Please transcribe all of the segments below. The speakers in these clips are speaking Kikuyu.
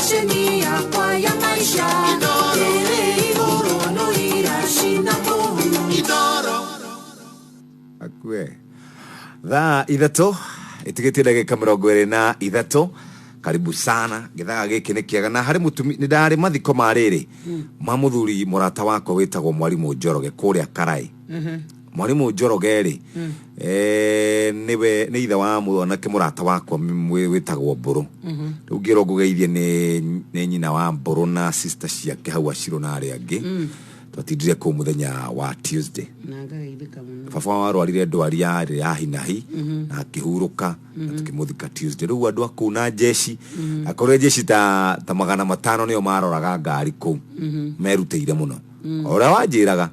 Stesheni yakwa ya maisha ĩrĩ igũrũ no iracina kũu. Akue. Thaa 3 ĩtigĩtie ndagĩka 23. Karibu sana. Gĩthaga gĩkĩ nĩ kĩega na harĩ mũtumi nĩ ndarĩ mathiko ma rĩrĩ ma mũthuri mũrata wakwa wĩtagwo Mwarimũ Njoroge kũrĩa Karai. Mwarimũ Njoroge rĩ, nĩwe nĩ ithe wa mwanake mũrata wakwa wĩtagwo Mbũrũ. Rĩu ngĩrwo ngũgeithie nĩ nyina wa Mbũrũ na sister ciake hau Acirũ na arĩa angĩ. Twatindire kũu mũthenya wa Tuesday. Na ngageithĩka mũno. Baba warwarire ndwari yarĩ ya hinahi na akĩhurũka na tũkĩmũthika Tuesday. Rĩu andũ a kũu na jeshi, akorwo jeshi ta 500 nĩo maroraga ngari kũu, merutĩire mũno. O ũrĩa wanjĩraga,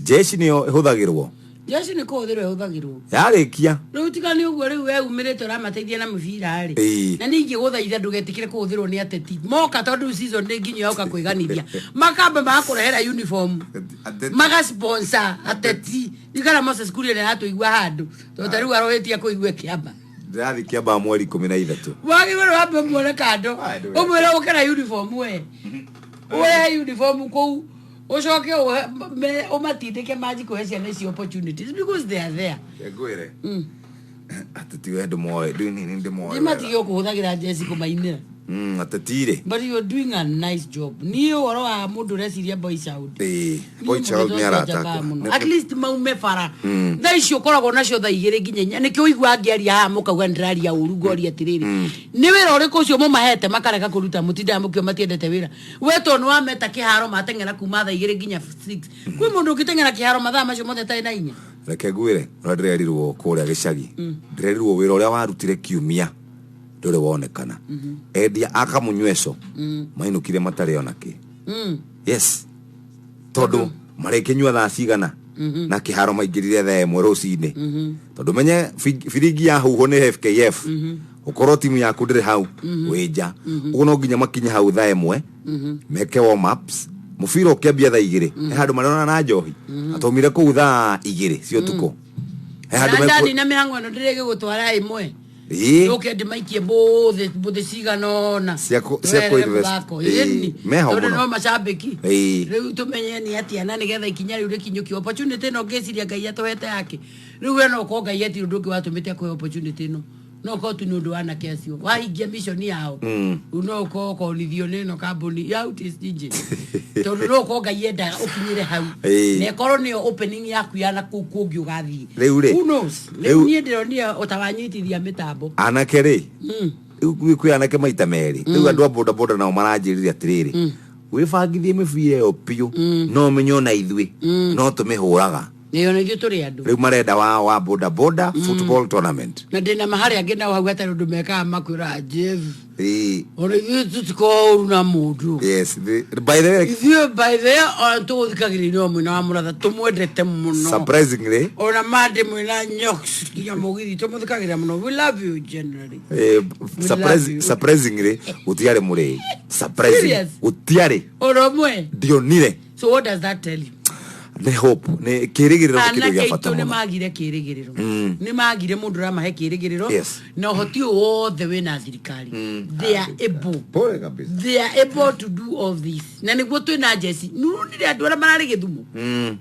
jeshi nĩyo ĩhũthagĩrwo. Jeshi nĩ kũhũthĩrwo ĩhũthagĩrwo. Yarĩkia. Rĩu tiga nĩ ũguo rĩu we umĩrĩte ũramateithia na mũbira rĩ. Na ningĩ gũthaitha ndũgetĩkĩre kũhũthĩrwo nĩ ateti. Moka tondũ season nĩ nginyo yoka kwĩganithia. Makamba magakũrehera uniform. Maga sponsor ateti. Ikara Moses Kuria nĩ aratũigua handũ. Tondũ ta rĩu arohĩtia kũigua kĩamba. Ndĩrathiĩ kĩamba mweri 13. Wagĩrĩirwo nĩ wambe ũmuone kando. Ũmwĩre ũke na uniform we. Ũrehe uniform kũu. Ũcoke ũmatindĩke manji kũhe ciana icio opportunities because they are there. Ngwĩre. Ateti we ndũmoĩ, ndĩ ndĩmoĩ. Nĩ matige kũhũthagĩra jeci kũmainĩra. Ateti rĩ. But you are doing a nice job. Niĩ ũhoro wa mũndũ ũreciria boy child. Boy child nĩ arata akwa. At least maume bara. Thaa icio ũkoragwo nacio thaa 2 nginya 4. Nĩkĩo ũiguaga ngĩaria haha mũkauga nĩndĩraria ũru ngoria atĩrĩrĩ. Nĩ wĩra ũrĩkũ ũcio mũmahete makarega kũruta mũtindaga mũkiuga matiendete wĩra. We tondũ nĩ wameta kĩharo mateng'era kuma thaa 2 nginya 6. Kwĩ mũndũ ũngĩteng'era kĩharo mathaa macio mothe atarĩ na hinya? Reke ngwĩre ũrĩa ndĩrerirwo kũrĩa gĩcagi. Ndĩrerirwo wĩra ũrĩa warutire kiumia ndũrĩ wonekana. Endia a kamũnyweco mainũkire matarĩ ona kĩ. Yes. Tondũ marĩkĩnyua thaa cigana na kĩharo maingĩrire thaa 1 rũcinĩ. Tondũ menye biringi ya huho nĩ FKF. Ũkorwo timu yaku ndĩrĩ hau wĩ nja. Ũguo no nginya makinye hau thaa 1 meke warm ups. Mũbira ũkĩambia thaa 2 he handũ marĩonana na njohi. Atũmire kũu thaa 2 cia ũtukũ. He handũ Na ndani na mĩhang'o ĩno ndĩrĩgĩgũtwara 1. Ũke ndĩmaikie mbũthĩ cigana ũna. Cia kũ-invest. Mũthako. Ĩni. Meho Tondũ mũno. no macambĩki. Rĩu tũmenye nĩ atĩa na nĩgetha ikinya rĩu rĩkinyũkio. Opportunity ĩno ngĩciria Ngai atũhete yake. Rĩu we no ũkorwo Ngai etirĩ ũndũ ũngĩ watũmĩte akũhe opportunity ĩno. No ũkorwo tu nĩ ũndũ wa anake acio. Wahingia mission yao. Rĩu no ũkorwo ũkonithio nĩ ĩno kambuni ya Outis DJ. Tondũ no ũkorwo Ngai endaga ũkinyĩre hau. Na ĩkorwo nĩyo opening yaku ya na kũu kũngĩ ũgathiĩ. Rĩu rĩ. Who knows? Rĩu niĩ ndĩronire ũtawanyitithia mĩtambo. Anake rĩ. Rĩu kwĩ anake maita merĩ. Rĩu andũ a boda boda nao maranjĩrire atĩrĩrĩ. Wĩbangithie mĩbira ĩyo biũ. No ũmenye ona ithuĩ. No tũmĩhũraga. Ĩyo na ithuĩ tũrĩ andũ. Rĩu marenda wa boda boda football tournament. Na ndĩna maharĩa angĩ nao hau hatarĩ ũndũ mekaga makwĩra Jeff. Ona ithuĩ tũtikoragwo ũru na mũndũ. Yes, by the way. Ithuĩ by the way ona tũgũthikagĩrĩria o mwena wa mũratha tũmwendete mũno. Surprisingly. Ona mande mwena nyoks nginya mũgithi tũmũthikagĩrĩria mũno. We love you generally. Surprisingly gũtiarĩ mũrĩi. Surprisingly Serious? gũtiarĩ. Ona ũmwe. Ndionire. So what does that tell you? Nĩ hope, nĩ kĩrĩgĩrĩro nĩ kĩndũ Anake gĩa bata aitũ nĩ mũno. magire kĩrĩgĩrĩro. Nĩ magire mũndũ ũramahe kĩrĩgĩrĩro. Na ũhoti ũyũ wothe wĩna thirikari. They are able. Pole kabisa. They are able to do all this. Na nĩguo twĩna jeci. Nĩwonire andũ arĩa mararĩ Gĩthumo?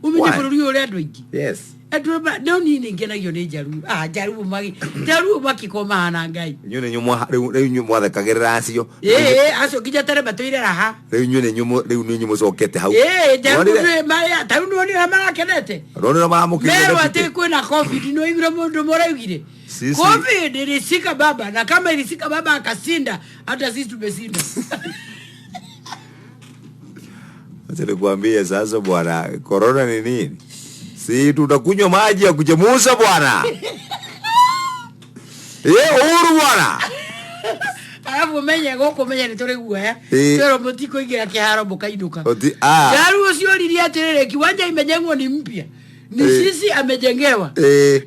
Ũmenye Why? bũrũri ũyũ ũrĩ andũ aingĩ. Andũ arĩa no niĩ nĩ ngenagio nĩ Njaruo. Njaruo Njaruo makĩkorwo mahana Ngai. Inyuĩ nĩ inyuĩ rĩu inyuĩ mwathekagĩrĩra acio. Acio nginya tene matũire raha. Rĩu inyuĩ nĩ inyuĩ rĩu nĩ inyuĩ mũcokete hau. Njaruo nĩ marĩa, ta rĩu nĩwonire ũrĩa marakenete? Nĩwonire maramũkĩrire Merwo deputy? atĩ kwĩna COVID, nĩwaiguire mũndũ ũmwe ũraugire? Sisi. COVID ilisika baba, na kama ilisika baba akasinda, hata sisi tumeshinda. Acha nikwambie sasa bwana, corona ni nini? Si tutakunywa maji ya kuchemusha bwana. Uhuru bwana. Alafu umenye gũkũ umenye nĩ tũrĩ guoya. Twĩrwo mũtikũingĩra kĩharo mũkainũka. Oti, ah. Jaru ũcio oririe atĩrĩrĩ, kiwanja imejengwa ni mpya. Ni sisi amejengewa.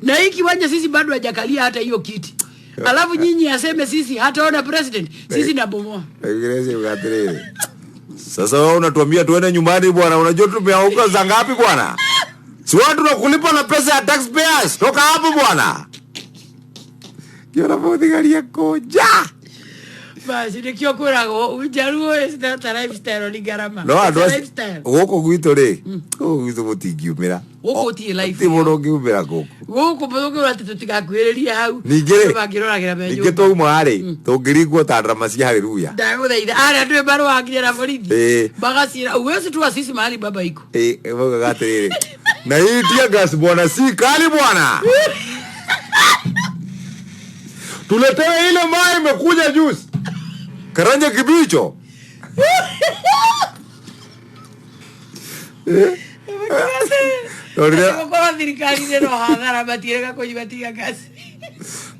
Na hii kiwanja sisi bado hajakalia hata hiyo kiti. Alafu nyinyi aseme sisi hataona president, sisi nabomoa. Ingereza ukatiriri. Sasa wewe unatuambia tuende nyumbani bwana, unajua tumeauka za ngapi bwana? Si watu tunakulipa na pesa ya taxpayers. Toka hapo bwana. Kiona muthigaria koja. Basi nĩkĩo kwĩragwo Njaruo is not a lifestyle, ni gharama. No It's andå a acio lifestyle. gũkũ gwitũ rĩ, gũkũ gwitũ mũtingiumĩra. Gũkũ gũtirĩ life Ti mũndũ ũngiumĩra gũkũ. Gũkũ mũthũkĩrwo atĩ tũtigakuhĩrĩrie hau. Ningĩ rĩ, Andũ mangĩroragĩra me ningĩ nyũmba. twauma rĩ, tũngĩringwo ta ndarama cia haleluya. Ndagũthaitha arĩa ndwĩ marũa nginya na borithi. Ĩĩ. Magacira uwezi tu sisi mahali baba iko. Eh, maugaga atĩrĩrĩ, na hii tear gas bwana si kali bwana, tuletewe ile maji imekuja juzi karanja kibicho. Rorire- Gũkorwo thirikari-inĩ no hathara matirega kũnyua tear gas.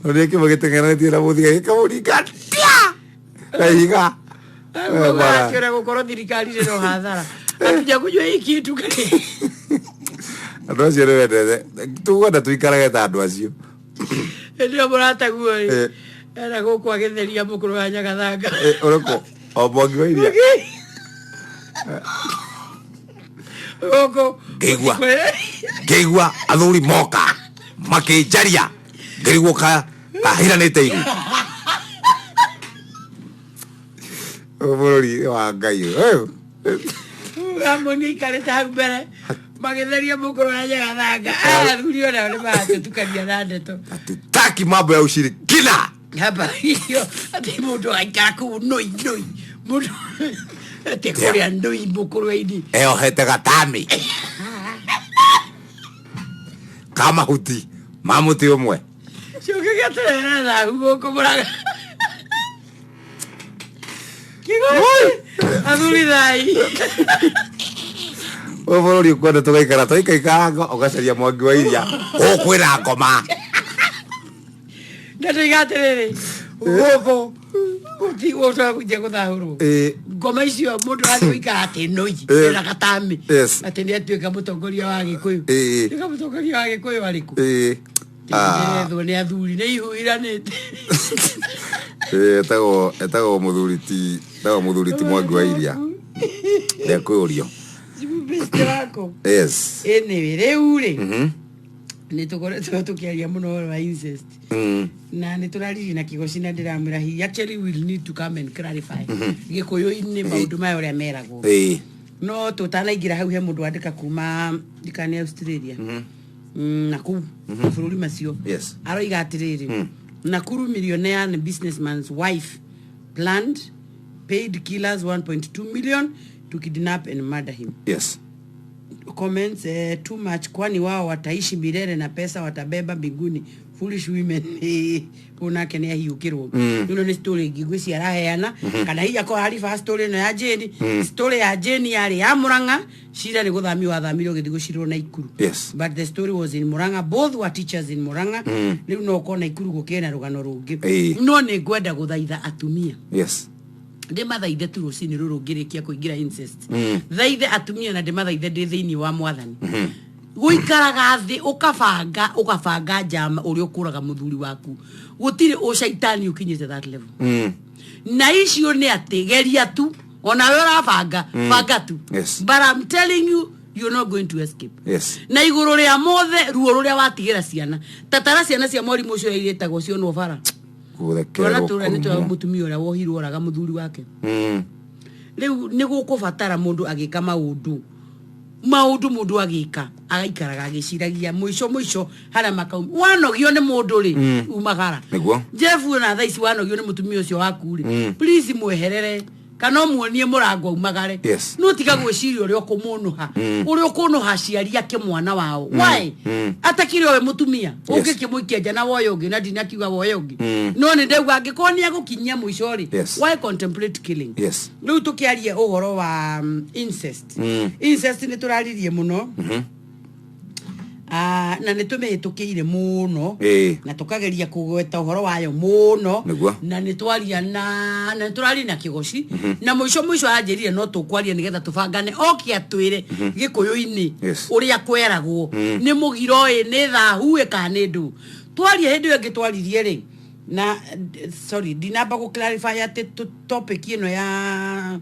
Rorire kĩmwe gĩteng'eranĩtie na mũthigari gĩkamũringa tia na ihiga. Eh, bwana. Akĩona gũkorwo thirikari-inĩ no hathara. Hatuja kunyua hii kitu. Andũ acio nĩ wendete tũkwenda tũikarage ta andũ acio. Hĩndĩ ĩyo mũrataguo rĩ. Eh. Ena gũkũ agĩtheria mũkũrũ wa Nyagathanga. Eh, ũrĩkũ o mwangi wa iria? Gũkũ. Ngĩigua. Ngĩigua athuri moka makĩnjaria, ngĩrigwo ka kahiranĩte ihu. Ũyũ bũrũri wa Ngai ũyũ. Amoni aikarĩte hau mbere magĩtheria mũkũrũ wa Nyagathanga. Athuri onao nĩ maratũtukania na ndeto. Hatutaki mambo ya ushirikina. Hapa hiyo atĩ mũndũ aikara kũu nũi nũi mũndũ atĩ kũrĩa nũi mũkũrwe-inĩ. Eohete gatami ka mahuti ma mũtĩ ũmwe. Ciũke gĩatũrehera thahu gũkũ mũraga. Kĩgoci athuri thai. Ũyũ bũrũri ũkwenda tũgaikara twaikaikaranga ũgacaria mwangi wa iria ũkwĩra ngoma. Na tũiga atĩrĩrĩ gũkũ gũtũgũthiĩ gũthahũrwo. Ĩĩ. Ngoma icio mũndũ athiĩ gũikara atĩ nũi Ĩĩ. ena gatami. Yes. Atĩ nĩ atuĩka mũtongoria wa Gĩkũyũ. Ĩĩ. Tuĩka mũtongoria wa Gĩkũyũ arĩkũ? Ĩĩ. Ah. Ndĩrethwo nĩ athuri nĩ ihuiranĩte. Ĩĩ, etagwo mũthuri ti etagwo mũthuri ti mwangi wa iria ndekwĩũrio. Best wako. Yes. Anyway, rĩu rĩ nĩ tũkoretwo tũkĩaria mũno ũhoro wa incest. Na nĩ tũraririe na Kĩgoci na ndĩramwĩra he actually will need to come and clarify gĩkũyũ-inĩ maũndũ maya ũrĩa meragwo. Ĩĩ. No tũtanaingĩra hau he mũndũ wandĩka kuma ndikane Australia. Na kũu mabũrũri macio. Yes. Aroiga atĩrĩrĩ, Nakuru millionaire and businessman's wife planned, paid killers 1.2 million to kidnap and murder him. Yes. Comments, too much, kwani wao wataishi milele na pesa watabeba mbinguni. Foolish women. Unake nĩ ahiũkĩrwo. Ĩno nĩ story ĩngĩ ngwĩciria araheana kana hihi akorwo ariba story ĩno ya Jane. Story ya Jane yarĩ ya Murang'a, cira nĩ gũthamio wathamirwo ũgĩthiĩ gũcirwo Naikuru. Yes. But the story was in Murang'a, both were teachers in Murang'a. Rĩu no ũkorwo Naikuru gũkĩrĩ na rũgano rũngĩ. Ĩĩ. No nĩ ngwenda gũthaitha atumia. Yes. Ndĩmathaithe tu rũcinĩ rũrũ ngĩrĩkia kũingĩra incest. Thaithe atumia na ndĩmathaithe ndĩ thĩinĩ wa mwathani. Gũikaraga thĩ ũkabanga ũgabanga njama ũrĩa ũkũraga mũthuri waku. Gũtirĩ ũcaitani ũkinyĩte that level. Na icio nĩ atĩ geria tu onawe ũrabanga banga tu. Yes. But I'm telling you, you're not going to escape. Yes. Na igũrũ rĩa mothe ruo rũrĩa watigĩra ciana tatara ciana cia mwarimũ ũcio ũrĩa irĩtagwo cionwo bara. Twana Gũthekererwo tũrĩa nĩ twa kũrumwo. mũtumia ũrĩa wohirwo oraga mũthuri wake. Rĩu nĩ gũkũbatara mũndũ agĩka maũndũ maũndũ mũndũ agĩka agaikaraga agĩciragia mũico mũico harĩa makauma wanogio nĩ mũndũ rĩ umagara. Nĩguo. Jeff ona thaa ici wanogio nĩ mũtumia ũcio waku rĩ, please mweherere kana ũmuonie mũrango aumagare. Yes. No tiga gwĩciria ũrĩa ũkũmũnũha ũrĩa ũkũnũha aciari ake mwana wao why atakĩrĩ owe mũtumia ũngĩkĩmũikia nja na woya ũngĩ na ndinakiuga woya ũngĩ no nĩ ndauga angĩkorwo nĩ agũkinyia mũico rĩ, Yes. why contemplate killing? Yes. Rĩu tũkĩarie ũhoro wa incest. Incest nĩ tũraririe mũno. Na nĩ tũmĩhĩtũkĩire mũno Ĩĩ. na tũkageria kũgweta ũhoro wayo mũno. Nĩguo. Na nĩ twaria na nĩ tũraria na Kĩgoci na mũico mũico anjĩrire no tũkwaria nĩgetha tũbangane oke atwĩre gĩkũyũ-inĩ Yes. ũrĩa kweragwo nĩ mũgiro ĩ nĩ thahu ĩ kana nĩ ndũ twaria hĩndĩ ĩyo ĩngĩ twaririe rĩ na sorry ndinamba gũ clarify atĩ topic ĩno ya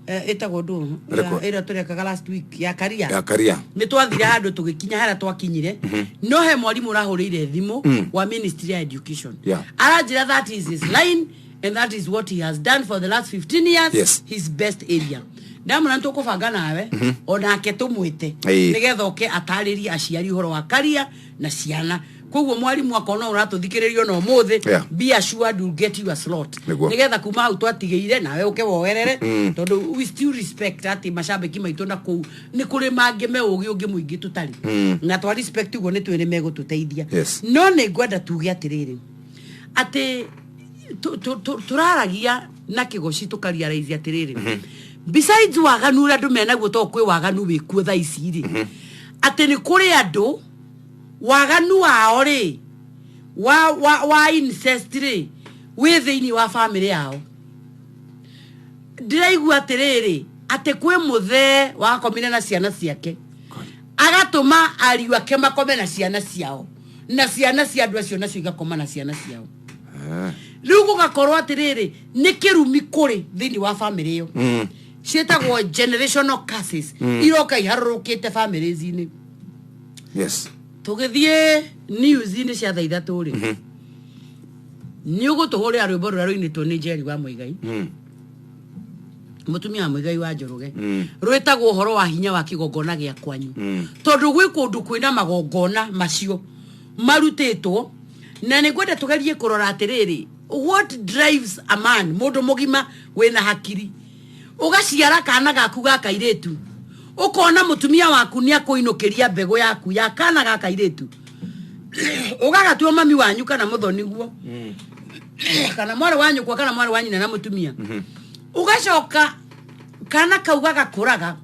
ĩtagwo ndũ Ĩrĩkũ? ĩrĩa tũrekaga last week ya karia. Ya karia. Nĩ twathire handũ tũgĩkinya harĩa twakinyire no he mwarimũ ũrahũrĩire thimũ wa ministry ya education. Yeah. Aranjĩra that is his line. And that is what he has done for the last 15 years. His best area ndamona nĩtũkũbanga nawe onake tũmwĩte nĩgetha oke atarĩrie aciari ũhoro wa karia na ciana. Koguo mwarimũ akona ũratũthikĩrĩrio na ũmũthĩ, be assured you'll get your slot nĩgetha kuma hau twatigĩire nawe ũke woerere, tondũ we still respect atĩ macambĩki maitũ na kũu nĩ kũrĩ mangĩ me ũgĩ ũngĩ mũingĩ tũtarĩ na twa respect ũguo nĩ twĩ nĩ megũtũteithia. No nĩ ngwenda tuge atĩrĩrĩ, atĩ tũraragia na kĩgoci tũkarealize atĩrĩrĩ, besides waganu ũrĩa andũ menaguo, to kwĩ waganu wĩkuo thaa ici rĩ, atĩ nĩ kũrĩ andũ waganu wao rĩ wa incest rĩ wĩ thĩinĩ wa famĩlĩ yao. Ndĩraigua atĩrĩrĩ, atĩ kwĩ mũthee wakomire na ciana ciake, agatũma ariũ ake makome na ciana ciao, na ciana cia andũ acio nacio igakoma na ciana ciao. Rĩu gũgakorwo atĩrĩrĩ, nĩ kĩrumi kũrĩ thĩinĩ wa famĩlĩ ĩyo. Ciĩtagwo generational curses, iroka iharũrũkĩte families-inĩ. Tũgĩthiĩ news-inĩ cia thaa 3 rĩ, nĩ ũgũtũhũrĩra rwĩmbo rũrĩa rũinĩtwo nĩ Njeri wa Mũigai, mũtumia wa Mũigai wa Njoroge, rwĩtagwo ũhoro wa hinya wa kĩgongona gĩa kwanyu, tondũ gwĩ kũndũ kwĩna magongona macio marutĩtwo, na nĩ ngwenda tũgerie kũrora atĩrĩrĩ, what drives a man, mũndũ mũgima wĩna hakiri, ũgaciara kana gaku ga kairĩtu, ũkona mũtumia waku nĩ akũinũkĩria mbegũ yaku ya kana ga kairĩtu, ũgagatua mami wanyu kana mũthoniguo kana mwarĩ wa nyũkwa kana mwarĩ wa nyina na mũtumia, ũgacoka kana kau gagakũraga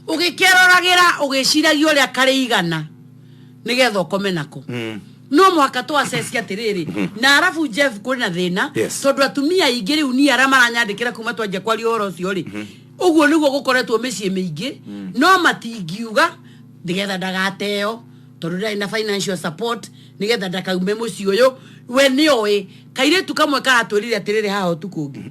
ũgĩkeroragĩra, ũgĩciragia ũrĩa karĩigana nĩgetha ũkome nako. No mũhaka twacecia atĩrĩrĩ, na arabu Jeff, kwĩna thĩna, tondũ atumia aingĩ rĩu ni arĩa maranyandĩkĩra kuma twanjia kwaria ũhoro ũcio rĩ, ũguo nĩguo gũkoretwo mĩciĩ mĩingĩ, no matingiuga nĩgetha ndagateo, tondũ ndarĩ na financial support, nĩgetha ndakaume mũciĩ ũyũ. We nĩ oĩ kairĩtu kamwe karatwĩrire atĩrĩrĩ, haha ũtukũ ũngĩ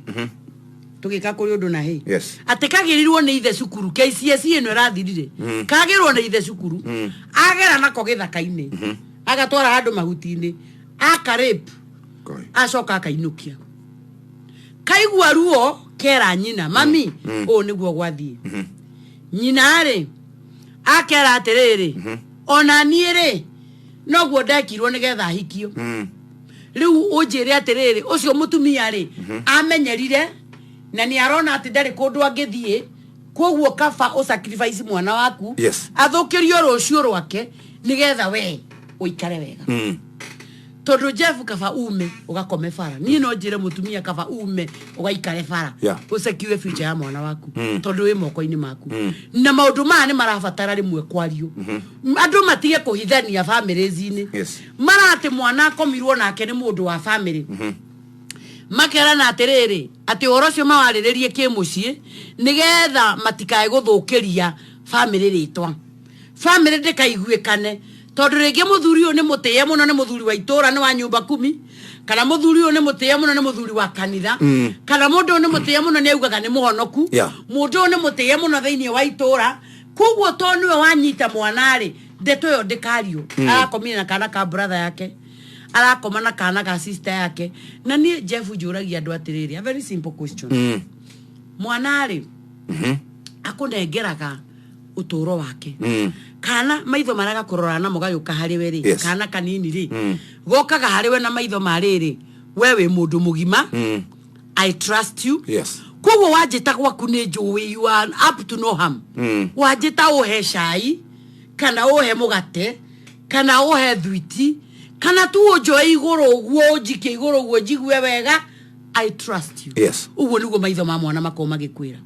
tũgĩka kũrĩ ũndũ na hĩ, atĩ kagĩrirwo nĩ ithe cukuru KCSE ĩno ĩrathirire, kagĩrwo nĩ ithe cukuru, agera nako gĩthaka-inĩ, agatwara handũ mahuti-inĩ, akarape, Koi. acoka akainũkia. Kaigua ruo, kera nyina, "Mami, ũũ nĩguo gwathiĩ." Nyina rĩ akera atĩrĩrĩ, "Ona niĩ rĩ noguo ndekirwo nĩgetha hikio." Rĩu ũnjĩre atĩrĩrĩ, ũcio mũtumia rĩ amenyerire na nĩ arona atĩ ndarĩ kũndũ angĩthiĩ, koguo kaba ũsacrifice mwana waku athũkĩrio rũciũ rwake nĩgetha we ũikare wega. Tondũ Jeff, kaba ume ũgakome bara, niĩ no njĩre mũtumia kaba ume ũgaikare bara, ũsecure future ya mwana waku, tondũ wĩ moko-inĩ maku. Na maũndũ maya nĩ marabatara rĩmwe kwario, andũ matige kũhithania families-inĩ. Mara atĩ mwana akomirwo nake nĩ mũndũ wa family, makerana atĩrĩrĩ, atĩ ũhoro ũcio mawarĩrĩrie kĩmũciĩ nĩgetha matikae gũthũkĩria family rĩtwa, family ndĩkaiguĩkane, tondũ rĩngĩ mũthuri ũyũ nĩ mũtĩe mũno, nĩ mũthuri wa itũra, nĩ wa nyũmba kumi, kana mũthuri ũyũ nĩ mũtĩe mũno, nĩ mũthuri wa kanitha, kana mũndũ ũyũ nĩ mũtĩe mũno, nĩ augaga nĩ mũhonoku, mũndũ ũyũ nĩ mũtĩe mũno thĩinĩ wa itũra. Koguo to nĩwe wanyita mwana rĩ, ndeto ĩyo ndĩkario. Arakomire na kana ka brother yake, arakoma na kana ga sister yake. Na niĩ Jeff njũragia andũ atĩrĩrĩ, a very simple question: mwana rĩ akũnengeraga ũtũũro wake, kana maitho marĩa gakũrora namo gagĩũka harĩ we rĩ, kana kanini rĩ, gokaga harĩ we na maitho ma rĩrĩ, we wĩ mũndũ mũgima, I trust you. Koguo wanjĩta gwaku nĩ njũĩ you are up to no harm. Wanjĩta ũhe cai kana ũhe mũgate kana ũhe thwiti kana tu ũnjoe igũrũ ũguo, ũnjikie igũrũ ũguo njigue wega, I trust you. Ũguo nĩguo maitho ma mwana makorwo magĩkwĩra.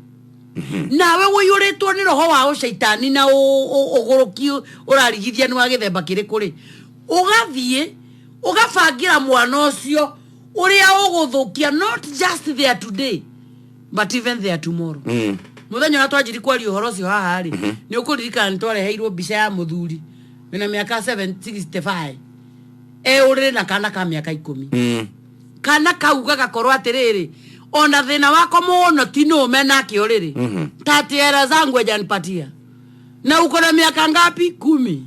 Nawe ũiyũrĩtwo nĩ roho wa ũcaitani na ũgũrũki ũrarigithia nĩ wa gĩthemba kĩrĩkũ rĩ, ũgathiĩ ũgabangĩra mwana ũcio ũrĩa ũgũthũkia, not just there today but even there tomorrow. Mũthenya ũrĩa twanjiri kwaria ũhoro ũcio haha rĩ, nĩ ũkũririkana nĩ twareheirwo mbica ya mũthuri wĩna mĩaka 765 e ũrĩrĩ na kana ka mĩaka 10. Kana kau gagakorwo atĩrĩrĩ, ona thĩna wako mũno ti nũme nake ũrĩrĩ tati hela zangu hajanipatia. Na uko na miaka ngapi? 10.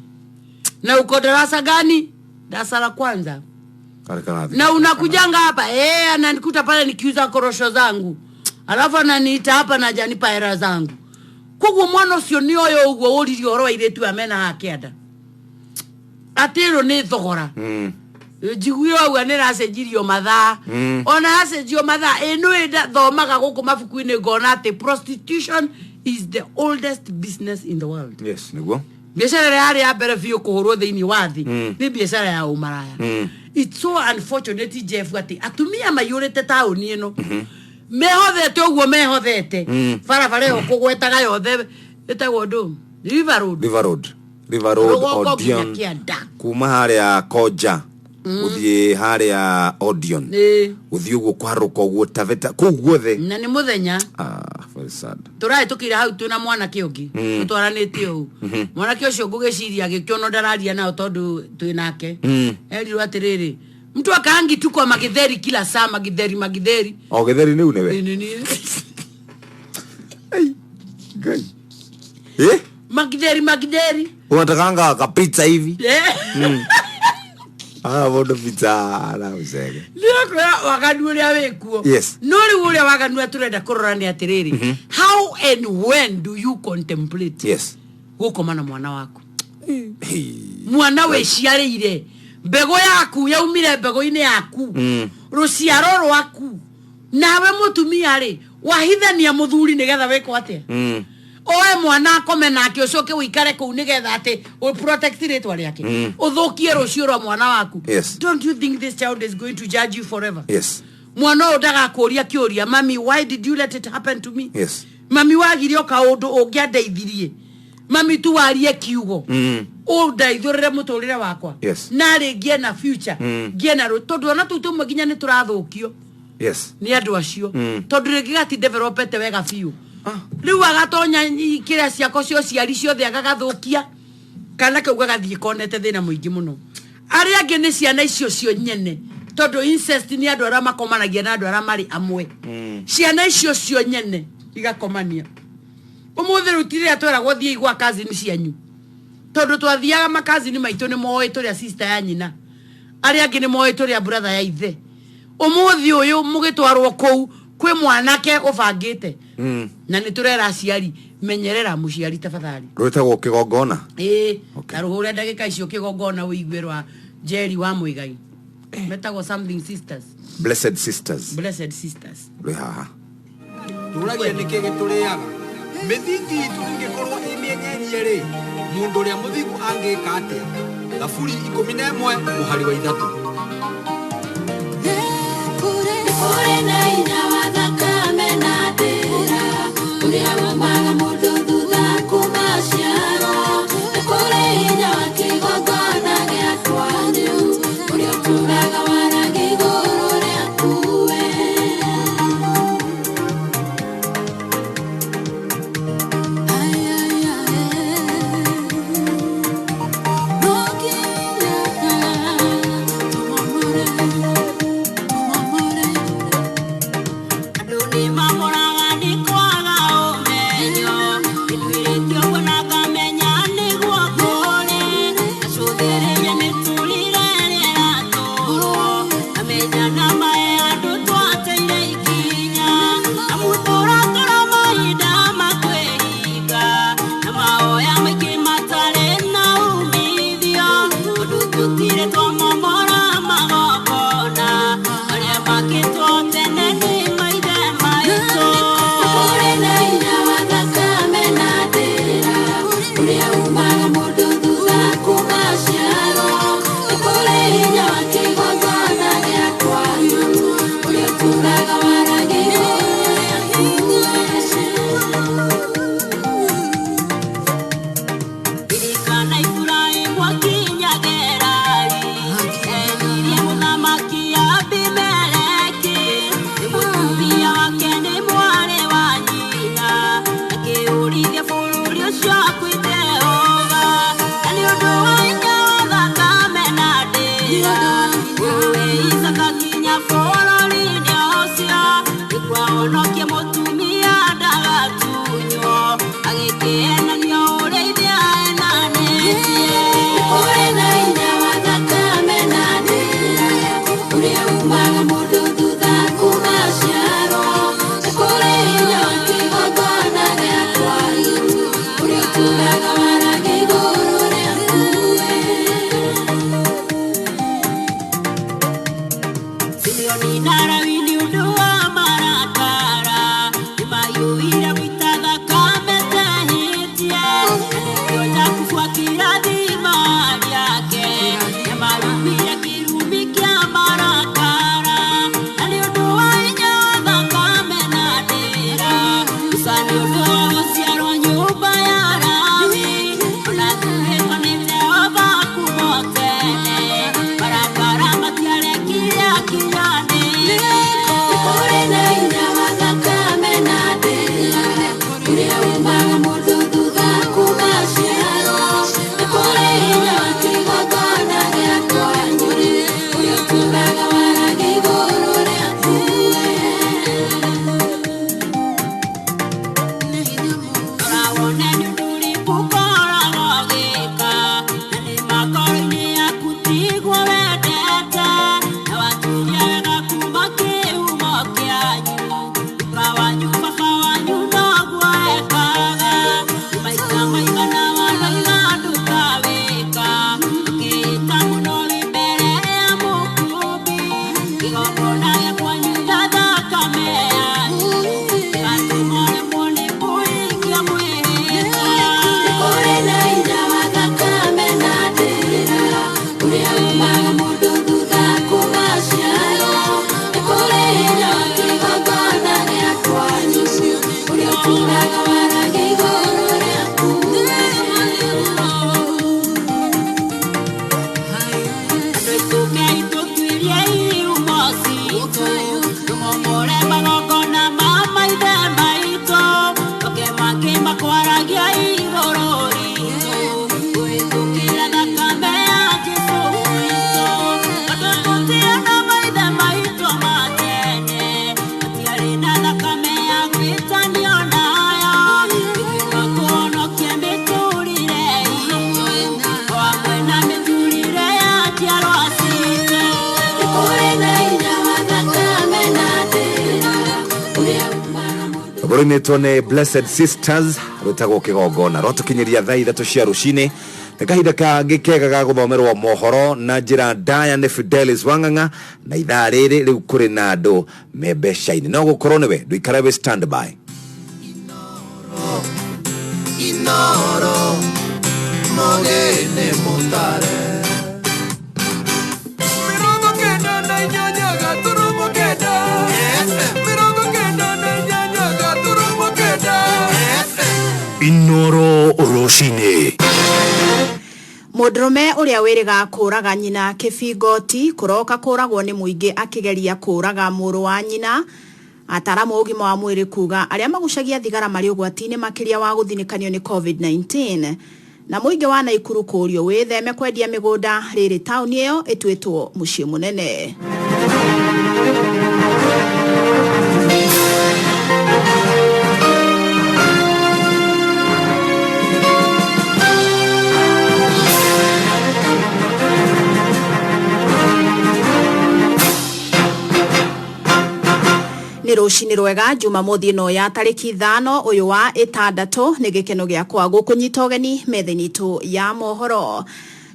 Na uko darasa gani? Darasa la kwanza. Karĩ karathi. Na unakujanga hapa, ananikuta pale nikiuza korosho zangu, alafu ananiita hapa na janipa hera zangu. Koguo mwana ũcio nĩ oyo ũguo ũririe ũhoro wa airĩtu aya mena haha kĩanda, atĩ ĩno nĩ thogora. Njiguire auga nĩ racenjirio mathaa. Ona yacenjio mathaa, ĩ nĩ thomaga gũkũ mabuku-inĩ ngona atĩ prostitution is the oldest business in the world. Yes, nĩguo. Biacara ĩrĩa yarĩ ya mbere biũ kũhũrwo thĩinĩ wa thĩ nĩ biacara ya ũmaraya. It's so unfortunate, Jeff, atĩ atumia maiyũrĩte taũni ĩno mehothete ũguo, mehothete barabara ĩyo kũgwetaga yothe ĩtagwo ndũ, River Road. River Road, River Road. Rũgongo nginya Odeon. kĩanda. Kuma harĩa Koja gũthiĩ harĩa Odeon, gũthiĩ ũguo kwarũka ũguo Taveta kũu guothe. Na nĩ mũthenya. Ah, very sad. Tũrahĩtũkĩire hau twĩna mwanake ũngĩ tũtwaranĩte ũũ. Mwanake ũcio ngũgĩciria agĩkĩona ndararia nao tondũ twĩ nake, erirwo atĩrĩrĩ, mtu akaangi tu kwa magitheri kila saa, magitheri, magitheri. O gĩtheri nĩu nĩwe. Nĩ niĩ. Ngai. Eh? Magitheri, magitheri. Unatakanga kapizza hivi? Eh. Ah, mũndũ pizza na ucege. Nĩakwĩra waganu ũrĩa wĩkuo. No rĩu ũrĩa waganu ũrĩa tũrenda kũrora nĩ atĩrĩrĩ, how and when do you contemplate gũkoma na mwana waku? Hey. Mwana wĩciarĩire, mbegũ yaku yaumire mbegũ-inĩ yaku, rũciaro rwaku. Nawe mũtumia rĩ, wahithania mũthuri nĩgetha wĩkwo atĩa? Oe mwana akome nake, ũcoke ũikare kũu nĩgetha atĩ ũprotect rĩtwa rĩake, ũthũkie rũciũ rwa mwana waku. Don't you think this child is going to judge you forever? Yes. Mwana ũyũ ndagakũria kĩũria, "Mami, why did you let it happen to me?" "Mami, wagire o kaũndũ ũngĩandeithirie. Mami, tu warie kiugo ũndeithũrĩre mũtũrĩre wakwa." Narĩ ngĩe na future, ngĩe na tondũ ona tũu tũmwe nginya nĩ tũrathũkio nĩ andũ acio, tondũ rĩngĩ gati developete wega biũ. Rĩu agatonya kĩrĩa ciako cia ũciari ciothe, agagathũkia. Kana kau gagathiĩ konete thĩna mũingĩ mũno. Arĩa angĩ nĩ ciana icio cio nyene, tondũ incest nĩ andũ arĩa makomanagia na andũ arĩa marĩ amwe. Ciana icio cio nyene igakomania. Ũmũthĩ rĩu ti rĩrĩa tweragwo thiĩ gwa cousin cianyu, tondũ twathiaga makazini maitũ nĩ moĩ tũrĩa sister ya nyina, arĩa angĩ nĩ moĩ tũrĩa brother ya ithe. Ũmũthĩ ũyũ mũgĩtwarwo kũu kwĩ mwanake ũbangĩte. Na nĩ tũrera aciari, menyerera mũciari tafadhali. Rwĩtagwo kĩgongona. Ĩĩ. Ta rũhũre ndagĩka icio kĩgongona ũigue rwa Jerry wa Mũigai, metagwo something sisters. Blessed Sisters. Blessed Sisters. Rwĩ haha. Tũragia nĩkĩ gĩtũrĩaga mĩthingi itũ ĩngĩkorwo ĩ mĩenyenyie rĩ, mũndũ ũrĩa mũthingu angĩka atĩa? Thaburi 11 mũhari wa 3. Kũrĩ na hinya wa thakame na ndĩra ũrĩa umaga mũndũ thutha kuma ciarwo. Nĩ kũrĩ hinya wa kĩgongona gĩa kwanyu ũrĩa ũtũraga waragia igũrũ rĩaku we. Ay, ay, ay. No nginya tũmomore, tũmomore. Andũ nĩ mamoraga nĩ kwaga ũmenyo. Nĩndwĩrĩte ũguo na ngamenya nĩguo kũrĩ. Ngacũthĩrĩria mĩtũrĩre ĩrĩa ĩratũrwo. Ngamenya na mae andũ twateire ikinya. Amu tũratũra mahinda ma kwĩhinga. Na mahoya maingĩ matarĩ na umithio. Tondũ tũtirĩ twamomora magongona marĩa makĩtwo tene nĩ maithe maitũ. Kũrĩ na hinya wa thakame na ndĩra ũrĩa umaga mũndũ thutha kuma ciarwo. Nĩ kũrĩ hinya wa kĩgongona gĩa kwanyu ũrĩa ũtũraga waragia igũrũ rĩaku we. Ririkana Iburahĩmu akinya Gerari, eririe mũthamaki Abimeleki, nĩ mũtumia wake nĩ mwarĩ wa nyina, akĩũrithia bũrũri ũcio kwĩ Jehova. Na nĩ ũndũ wa hinya wa thakame na ndĩra, ũrũwe Isaaka kinya bũrũri-inĩ ũcio, nĩguo ahonokie mũtumia ndagatunywo, agĩkĩenania ũrĩa ithe aenanĩtie. Kũrĩ na hinya wa thakame na ndĩra. na Lawi nĩ ũndũ wa marakara nĩmahiũhire gũita thakame tehĩtie na nĩkĩo Jakubu akĩrathima ariũ ake nĩmarumire kĩrumi kĩa marakara na nĩ ũndũ wa hinya wa thakame na ndĩra Musa nĩ ũndũ wa gũciarwo nyũmba ya Lawi ona thurĩtwo nĩ Jehova kuma o tene marakara matiarekire akinyanĩre. Nĩ kũrĩ na hinya wa thakame na ndĩra ũrĩa umaga mũndũ thutha kuma aciarwo. Nĩ kũrĩ hinya wa kĩgongona gĩa kwanyu ũrĩa ũtũũraga waragia igũrũ rĩaku we. Rora wone nĩ ũndũ ũrĩkũ ũkoragwo ũgĩka na nĩ makoro-inĩ yaku tiguo wendete na watuire wega kuma kĩhumo kĩanyu guka wanyu baba wanyu noguo ekaga nĩ maita maigana wanoiga ndũkawĩka ũkĩĩta mũno wĩ mbere ya mũkũmbi kĩgongona gĩa kwanyu ta thakame yanyu gĩgatũma ũremwo nĩ kũhingia mwĩhĩtwa. Nĩ kũrĩ na hinya wa thakame na ndĩra ũrĩa umaga mũndũ thutha kuma aciarwo. Nĩ kũrĩ hinya wa kĩgongona gĩa kwanyu ũrĩa ũtũũraga waragia igũrũ rĩaku we. Andũ aitũkei tũtuĩrie ihumo citũ tũmomore magongona ma maithe maitũ tũke mangĩ makwaragia igũrũ ritũ kũhĩtũkĩra thakame ya Jesũ Kristo tondũ tũtirĩ maithe maitũ ma tene matiarĩ na thakame ya gwĩtanio nayo ithuĩ no tũhonokie mĩtũrĩre itũ o hamwe na mĩtũrĩre ya njiarwa citũ. Nĩ kũrĩ na hinya wa thakame na ndĩra ũrĩa umaga mũndũ Rũinĩtwo nĩ Blessed Sisters rwĩtagwo kĩgongona rwatũkinyĩria thaa 3 cia rũcinĩ. Nĩ kahinda kangĩ kega ga gũthomerwo mohoro na njĩra ndaya nĩ Fidelis Wang'ang'a na ithaa rĩrĩ rĩu kũrĩ na andũ me mbeca-inĩ no gũkorwo nĩwe ndũikare wĩ standby. Inoro mogene mutare 98.9 98.9 Inoro rũcinĩ. Mũndũrũme ũrĩa wĩrĩga kũraga nyina kĩbingoti kũroka kũragwo nĩ mũingĩ akĩgeria kũraga mũrũ wa nyina. Ataramu a ũgima wa mwĩrĩ kuga arĩa magucagia thigara marĩ ũgwati-inĩ makĩria wa gũthinĩkanio nĩ COVID-19. Na mũingĩ wa Naikuru kũũrio wĩtheme kwendia mĩgũnda rĩrĩ taũni ĩyo ĩtuĩtwo mũciĩ mũnene. Nĩ rũcinĩ rwega Jumamothi ĩno ya tarĩki 5 ũyũ wa 6 nĩ gĩkeno gĩakwa gũkũnyita ũgeni metha-inĩ itũ ya mohoro.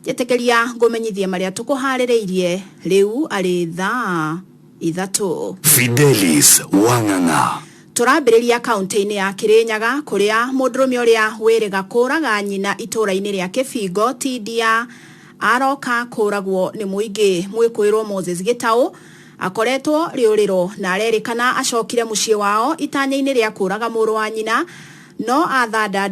Njĩtĩkĩria ngũmenyithie marĩa tũkũharĩrĩirie rĩu arĩ thaa 3. Fidelis Wang'ang'a. Tũrambĩrĩria kaunti-inĩ ya Kirinyaga kũrĩa mũndũrũme ũrĩa wĩrĩga kũraga nyina itũũra-inĩ rĩa Kĩbingo Tindia aroka kũragwo nĩ mũingĩ. Mwĩkũĩrwo Moses Gĩtaũ akoretwo rĩũrĩro na arerĩkana acokire mũciĩ wao itanya-inĩ rĩa kũraga mũrũ wa nyina no athanda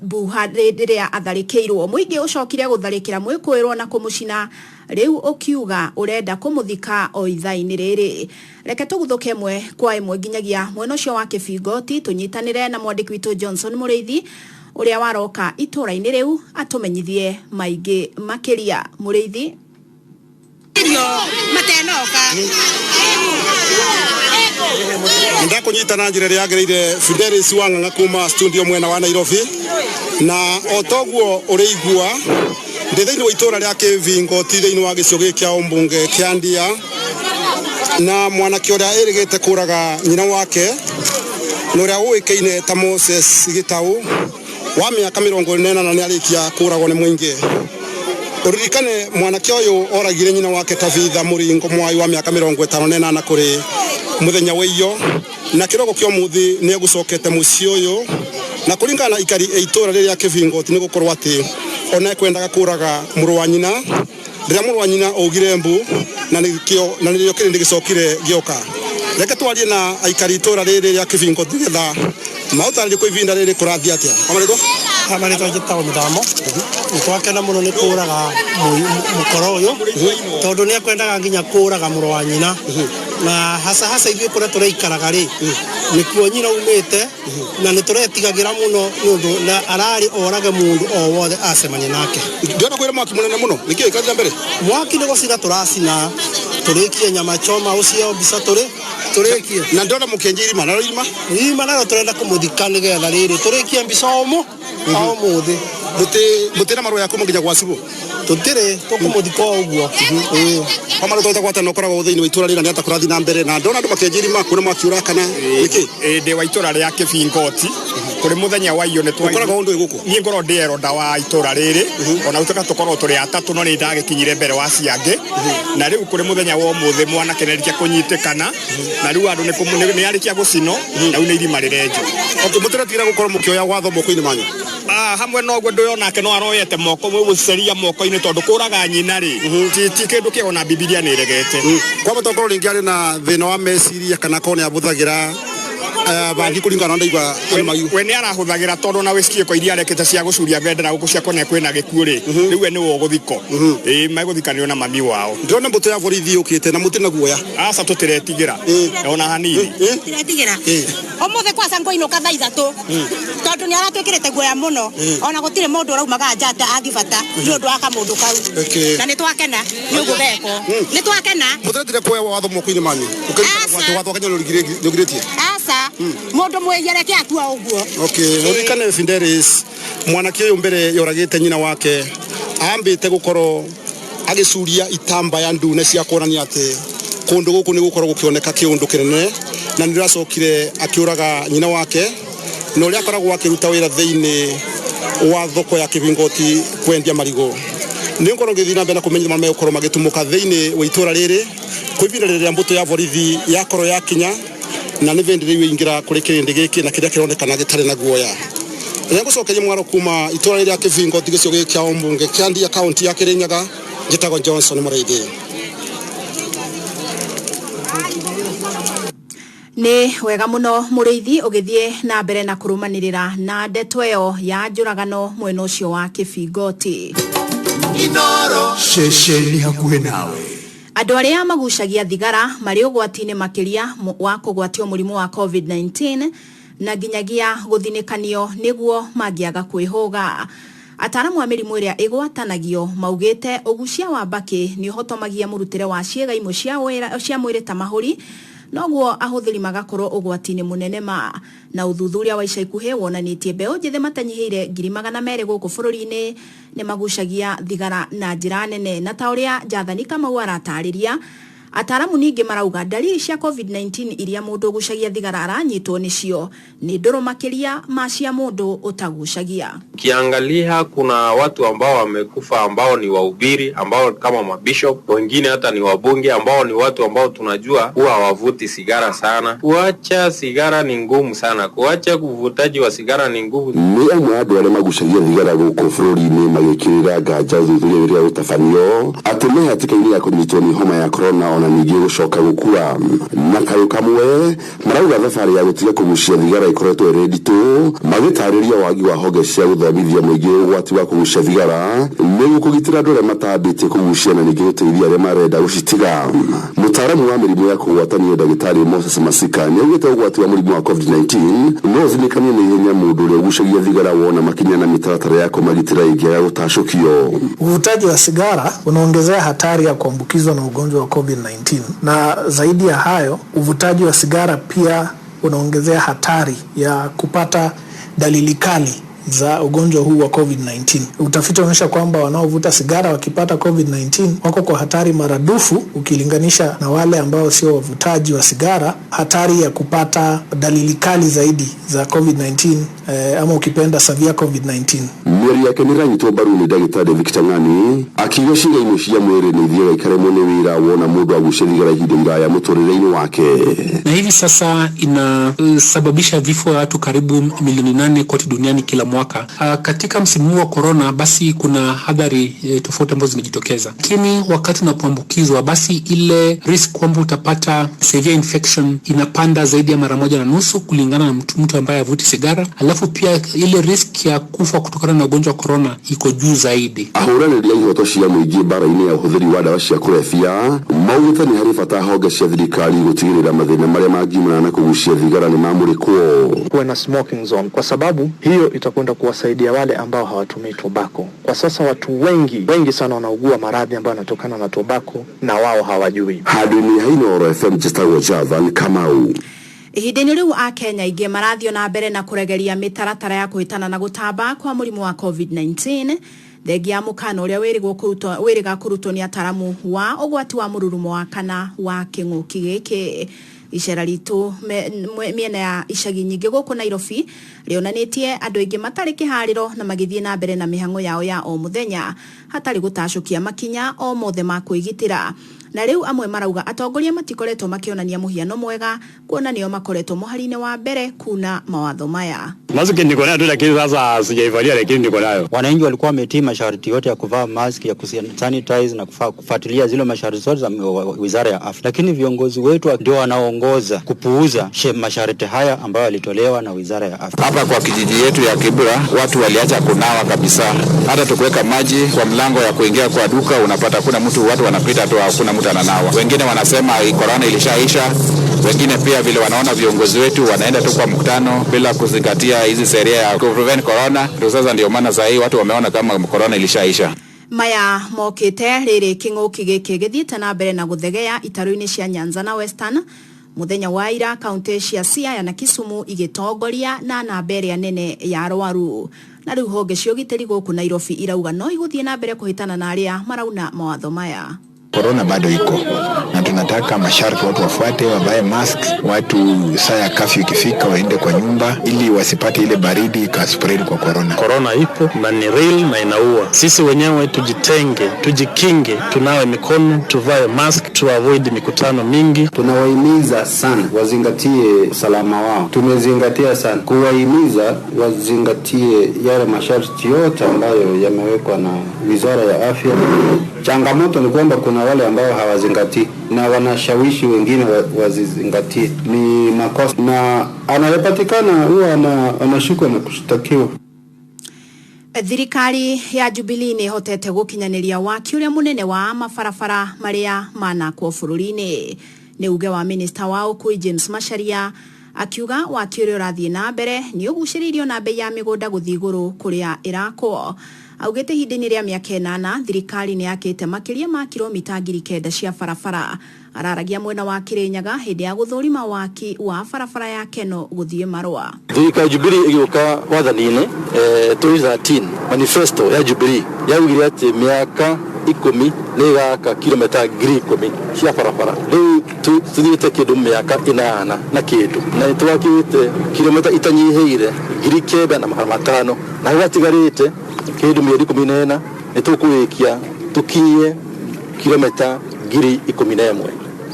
mbuha rĩrĩa atharĩkĩirwo. Mũingĩ ũcokire gũtharĩkĩra mwĩkũĩrwo na kũmũcina rĩu ũkiuga ũrenda kũmũthika o ithaa-inĩ rĩrĩ. Reke tũguthũke ĩmwe kwa ĩmwe nginyagia mwena ũcio wa Kĩbingoti tũnyitanĩre na mwandĩki witũ Johnson Mũrĩithi ũrĩa waroka itũũra-inĩ rĩu atũmenyithie maingĩ makĩria. Mũrĩithi. Matenoka. Ndakũnyita na njĩra ĩrĩa yagĩrĩire Fidelis Wang'ang'a kuma studio mwena wa Nairobi na o toguo ũrĩigua ndĩ thĩinĩ wa itũũra rĩa Kĩbingoti thĩinĩ wa gĩcigo gĩkĩ kĩa ũmbunge kĩa Ndia na mwanake ũrĩa ĩrĩgĩte kũraga nyina wake na ũrĩa ũĩkaine ta Moses Gĩtaũ wa mĩaka 48 nĩ arĩkia kũragwo nĩ mũingĩ. Uririkane mwanake ũyũ oragire nyina wake Tabitha Mũringo Mwai wa mĩaka 58 kũrĩ mũthenya wa iyo, na kĩroko kĩa ũmũthĩ nĩ egũcokete mũciĩ ũyũ, na kũringana na ikari a itũra rĩrĩa Kĩbingoti nĩ gũkorwo atĩ ona ekwendaga kũraga mũrũ wa nyina rĩrĩa mũrũ wa nyina augire mbu, na nĩkĩo na nĩrĩo kĩrĩndĩ gĩcokire gĩoka. Reke twarie na aikari itũra rĩrĩ rĩa Kĩbingoti nĩgetha maũtarĩrie kwa ihinda rĩrĩ kũrathiĩ atĩa. Amarĩtwo Amarĩtwa njĩtagwo Mĩthamo. Nĩ twakena mũno nĩ kũraga mũkoro ũyũ, tondũ nĩ ekwendaga nginya kũraga mũrũ wa nyina, na hasa hasa ithuĩ kũrĩa tũraikaraga rĩ nĩkuo nyina umĩte, na nĩ tũretigagĩra mũno nĩ ũndũ na ararĩ orage mũndũ o wothe acemania nake. Ndĩrona kwĩna mwaki mũnene mũno, nĩkĩĩ gĩkĩrathiĩ na mbere? Mwaki nĩ gũcina tũracina, tũrĩkie nyama choma ũcio mbica tũrĩ tũrĩkie, na ndĩrona mũkĩenja irima, narĩo irima irima narĩo tũrenda kũmũthika nĩgetha rĩrĩ tũrĩkie mbica o mũthĩ. Mũtĩ na marũa ya kuma nginya gwa cibũ? Tũtirĩ, tũkũmũthika o ũguo. Kwa marĩtwa gwatana ũkoragwo thĩinĩ wa itũra rĩrĩ, na nĩ atĩa kũrathiĩ na mbere? Na ndĩrona andũ makĩenja irima, kwĩna mwaki ũrakana, nĩkĩ? Ndĩ wa itũra rĩa Kĩbingoti. Kũrĩ mũthenya wa iyo nĩ Ũkoragwo ũndũ gũkũ? Niĩ ngorwo ndĩ eronda wa itũra rĩrĩ, ona gũtuĩka tũkorwo tũrĩ atatũ, no nĩ ndagĩkinyire mbere wa ciangĩ. Na rĩu kũrĩ mũthenya wa ũmũthĩ mwanake nĩ arĩkia kũnyitĩkana, na rĩu andũ nĩ arĩkia gũcinwo, na rĩu nĩ irima rĩrenjwo. Okay, mũtĩretigĩra gũkorwo mũkĩoya watho moko-inĩ manyu? Hamwe na ũguo ndũyũ onake no aroyete moko gũceria moko-inĩ, tondũ kũraga nyina rĩ ti kĩndũ kĩega, ona Bibilia nĩ ĩregete. Kwa tokorwo rĩngĩ arĩ na thĩna wa meciria, kana korwo nĩ abũthagĩra bangi, kũringana na ndaigua andũ magiu. We nĩ arahũthagĩra, tondũ na wĩciĩko iria arekĩte cia gũcuria bendera gũkũ cia kuonania kwĩna gĩkuũ rĩ, rĩu we nĩwe ũgũthikwo. Ĩĩ, megũthikanĩrio na mami wao. Ndĩrona mbũtũ ya borithi yũkĩte na mũtirĩ na guoya? Aca, tũtiretigĩra ona hanini. Tiretigĩra. Ũmũthĩ kwaca ngũinũka thaa 3, tondũ nĩ aratwĩkĩrĩte guoya mũno. Ona gũtirĩ mũndũ ũraumaga nja ata athiĩ bata nĩ ũndũ wa kamũndũ kau. Na nĩ twakena nĩ ũguo gekwo, nĩ twakena. Mũtiretire kuoya watho moko-inĩ manyu? Aca. Watho wa Kenya nĩ ũgirĩtie? Aca, mũndũ mwĩhia reke akua ũguo. Okay, ũririkane Fidelis, mwanake ũyũ mbere yoragĩte nyina wake ambĩte gũkorwo agĩcuria itambaya ndune cia kuonania atĩ kũndũ gũkũ nĩ gũkorwo gũkĩoneka kĩũndũ kĩnene, na nĩ racokire akĩũraga nyina wake, na ũrĩa akoragwo akĩruta wĩra thĩinĩ wa thoko ya Kĩbingoti kwendia marigũ. Nĩ ngorwo ngĩthiĩ na mbere na kũmenyithia marĩa megũkorwo magĩtumũka thĩinĩ wa itũra rĩrĩ kwa ihinda rĩrĩa mbũtũ ya borithi yakorwo yakinya, na nĩ bĩndĩ rĩu ĩingĩra kũrĩ kĩrĩndĩ gĩkĩ na kĩrĩa kĩronekana gĩtarĩ na guoya. Rĩrĩa ngũcokeria mwaro kuma itũra rĩrĩa Kĩbingoti, gĩcigo gĩkĩ kĩa ũmbunge kĩa Ndia, kaunti ya Kĩrĩnyaga, njĩtagwo Johnson Mũrĩithi. Nĩ wega mũno Mũrĩithi, ũgĩthiĩ na mbere na kũrũmanĩrĩra na ndeto ĩyo ya njũragano mwena ũcio wa Kĩbingoti. Ceceni hakuhĩ nawe. Andũ arĩa magucagia thigara marĩ ũgwati-inĩ makĩria wa kũgwatio mũrimũ wa COVID-19 na nginyagia gũthinĩkanio nĩguo mangĩaga kwĩhũga. Ataaramu a mĩrimũ ĩrĩa ĩgwatanagio maugĩte ũgucia wa mbakĩ nĩ ũhotomagia mũrutĩre wa ciĩga imwe cia mwĩrĩ ta mahũri, noguo ahũthĩri magakorwo ũgwati-inĩ mũnene ma. Na ũthuthuria wa ica ikuhĩ wonanĩtie mbeũ njĩthĩ matanyihĩire 200,000 gũkũ bũrũri-inĩ nĩ magucagia thigara na njĩra nene. Na ta ũrĩa Jathani Kamau aratarĩria, ataaramu ningĩ marauga ndariri cia COVID-19 iria mũndũ ũgucagia thigara aranyitwo nĩcio nĩ ndũrũ makĩria ma cia mũndũ ũtagucagia. Ukiangalia kuna watu ambao wamekufa ambao ni wahubiri, ambao kama mabishop, wengine hata ni wabunge, ambao ni watu ambao tunajua huwa hawavuti sigara sana. Kuacha sigara ni ngumu sana, kuacha uvutaji wa sigara ni ngumu. Nĩ amwe a andũ arĩa magucagia thigara gũkũ bũrũri-inĩ magĩkĩrĩra nganja ũthuthuria ũrĩa ũtabanio atĩ me hatĩka-inĩ ya kũnyitwo nĩ homa ya korona, ona ningĩ gũcoka gũkua. Na kayũ kamwe marauga thabarĩ ya gũtiga kũgucia thigara ĩkoretwo ĩrĩ nditũ, magĩtarĩria wagi wa honge cia gũthomithia mũingĩ ũgwati wa kũgucia thigara nĩguo kũgitĩra andũ arĩa matambĩtie kũgucia na ningĩ gũteithia arĩa marenda gũcitiga. Mũtaaramu wa mĩrimũ ya kũgwatanio ndagĩtarĩ Moses Masika nĩ augĩte ũgwati wa mũrimũ wa COVID-19 no ũthinĩkanie na ihenya mũndũ ũrĩa ũgucagia thigara wona makinya na mĩtaratara ya kũmagitĩra ĩngĩaga gũtacũkio. Uvutaji wa sigara unaongezea hatari ya kuambukizwa na ugonjwa wa COVID-19, na zaidi ya hayo, uvutaji wa sigara pia unaongezea hatari ya kupata dalili kali za ugonjwa huu wa COVID-19. Utafiti unaonyesha kwamba wanaovuta sigara wakipata COVID-19 wako kwa hatari maradufu ukilinganisha na wale ambao sio wavutaji wa sigara. Hatari ya kupata dalili kali zaidi za COVID-19 ama ukipenda severe COVID-19. Mĩario yake nĩ ĩranyitwo mbaru nĩ ndagĩtarĩ Victor Ng'ani akiuga ciĩga imwe cia mwĩrĩ nĩ ithiaga ikaremwo nĩ wĩra wona mũndũ agucia thigara ihinda iraya mũtũrĩre-inĩ wake. Na hivi sasa inasababisha vifo ya watu karibu milioni 8 kote duniani kila mwaka. Katika msimu huu wa corona, basi kuna hadhari tofauti ambazo zimejitokeza, lakini wakati unapoambukizwa, basi ile risk kwamba utapata severe infection inapanda zaidi ya mara 1.5 kulingana na mtu ambaye havuti sigara, alafu pia ile risk ya kufa kutokana na ugonjwa wa corona iko juu zaidi. Ahũranĩri a ihoto cia mũingĩ mbara-inĩ ya ũhũthĩri wa ndawa cia kũrebia maugĩte nĩ harĩ bata honge cia thirikari gũtigĩrĩra mathĩna marĩa mangiumana na kũgucia thigara nĩ mamũrĩkwo. Kuwe na smoking zone, kwa sababu hiyo itakwenda kuwasaidia wale ambao hawatumii tobako. Kwa sasa watu wengi wengi sana wanaugua maradhi ambayo yanatokana na tobako na wao hawajui. Handũ-inĩ ha Inooro FM, njĩtagwo Javan Kamau. Ihinda-inĩ rĩu Akenya aingĩ marathiĩ na mbere na kũregeria mĩtaratara ya kũhĩtana na gũtamba kwa mũrimũ wa COVID-19, thengia ya mũkana ũrĩa wĩrĩga kũrutwo nĩ ataramu wa ũgwati wa mũrurumo wa kana wa kĩng'ũki gĩkĩ. Icera ritũ mĩena ya icagi nyingĩ gũkũ Nairobi rĩonanĩtie andũ aingĩ matarĩ kĩharĩro na magĩthiĩ na mbere na mĩhang'o yao ya o mũthenya hatarĩ gũtacũkia makinya o mothe ma kwĩgitĩra. Na rĩu amwe marauga atongoria matikoretwo makĩonania mũhiano mwega, kuona nĩo makoretwo mũhari-inĩ wa mbere kuna mawatho maya. Maski niko nayo tu, lakini sasa sijaivalia, lakini niko nayo. Wananchi walikuwa wametii masharti yote ya kuvaa mask, ya kusanitize na kufuatilia zile masharti zote za Wizara ya Afya, lakini viongozi wetu ndio wanaoongoza kupuuza masharti haya ambayo yalitolewa na Wizara ya Afya. Hapa kwa kijiji yetu ya Kibra watu waliacha kunawa kabisa, hata tukuweka maji kwa mlango ya kuingia kwa duka unapata kuna mtu, watu wanapita tu, hakuna mtu ananawa. Wengine wanasema korona ilishaisha, wengine pia vile wanaona viongozi wetu wanaenda tu kwa mkutano bila kuzingatia hizi sheria ya prevent corona. Ndio sasa ndio maana saa hii watu wameona kama corona ilishaisha. Maya mokĩte rĩrĩ kĩng'ũki gĩkĩ gĩthiĩte na mbere na gũthegea itarũ-inĩ cia Nyanza na Western. Mũthenya wa ira, kaunti cia Siaya na Kisumu igĩtongoria na namba ĩrĩa nene ya arwaru. Na rĩu honge cia ũgitĩri gũkũ Nairobi irauga no igũthiĩ na mbere kũhĩtana na arĩa marauna mawatho maya. Korona bado iko na tunataka masharti watu wafuate, wavae mask, watu saa ya kafyu ikifika waende kwa nyumba ili wasipate ile baridi ikaspread kwa korona. Korona ipo na ni real na inaua. Sisi wenyewe tujitenge, tujikinge, tunawe mikono, tuvae mask, tu avoid mikutano mingi. Tunawahimiza sana wazingatie usalama wao. Tumezingatia sana kuwahimiza wazingatie yale masharti yote ambayo yamewekwa na Wizara ya Afya. Changamoto ni kwamba kuna wale ambao hawazingatii na wanashawishi wengine wazizingatie. Ni makosa, na anayepatikana huwa anashikwa na kushtakiwa. Thirikari ya Jubilee nĩ ĩhotete gũkinyanĩria waki ũrĩa mũnene wa mabarabara marĩa manakwo bũrũri-inĩ. Nĩ uge wa minista wa ũkui James Macharia, akiuga waki ũrĩa ũrathiĩ na mbere nĩ ũgucĩrĩirio na bei ya mĩgũnda gũthiĩ igũrũ kũrĩa ĩrakwo. Augĩte ihinda-inĩ rĩa mĩaka 8 thirikari nĩ yakĩte makĩria ma kilomita 9,000 cia barabara. Araragia mwena wa Kirinyaga hĩndĩ ya gũthũrima waki wa barabara ya Keno gũthiĩ Marũa. Thirikari Jubilee ĩgĩũka wathani-inĩ 2013, manifesto ya Jubilee yaugire atĩ mĩaka 10 nĩ ĩgaka kilomita 10,000 cia barabara. Rĩu tũthiĩte kĩndũ mĩaka 8 na kĩndũ, na nĩ twakĩte kilomita itanyihĩire 9,500, na gũgatigarĩte kĩndũ mĩeri 14 nĩ tũkũrĩkia tũkinyie kilomita 11,000.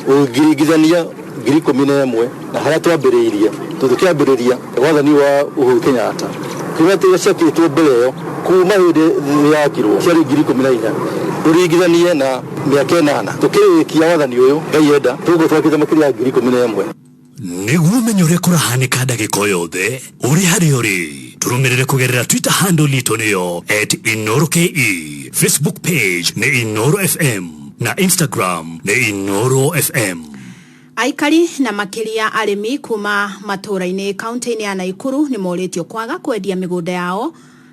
Ũngĩringithania 11,000 na harĩa twambĩrĩirie, tũkĩambĩrĩria wathani wa Uhuru Kenyatta, kilomita iria ciakĩtwo mbere ĩyo kuma hĩndĩ yakirwo ciarĩ 14,000. Ũringithanie na mĩaka 8 tũkĩrĩkia wathani ũyũ, Ngai enda, tũgũkorwo twakĩte makĩria ya 11,000. Nĩguo ũmenye ũrĩa kũrahanĩka ndagĩka o yothe ũrĩ harĩa ũrĩ, tũrũmĩrĩre kũgerera Twitter handle itũ nĩyo @InooroKE, Facebook page nĩ Inooro FM na Instagram nĩ Inooro FM. Aikari na makĩria arĩmi kuma matũũra-inĩ kaunti-inĩ ya Naikuru nĩ morĩtio kwaga kwendia mĩgũnda yao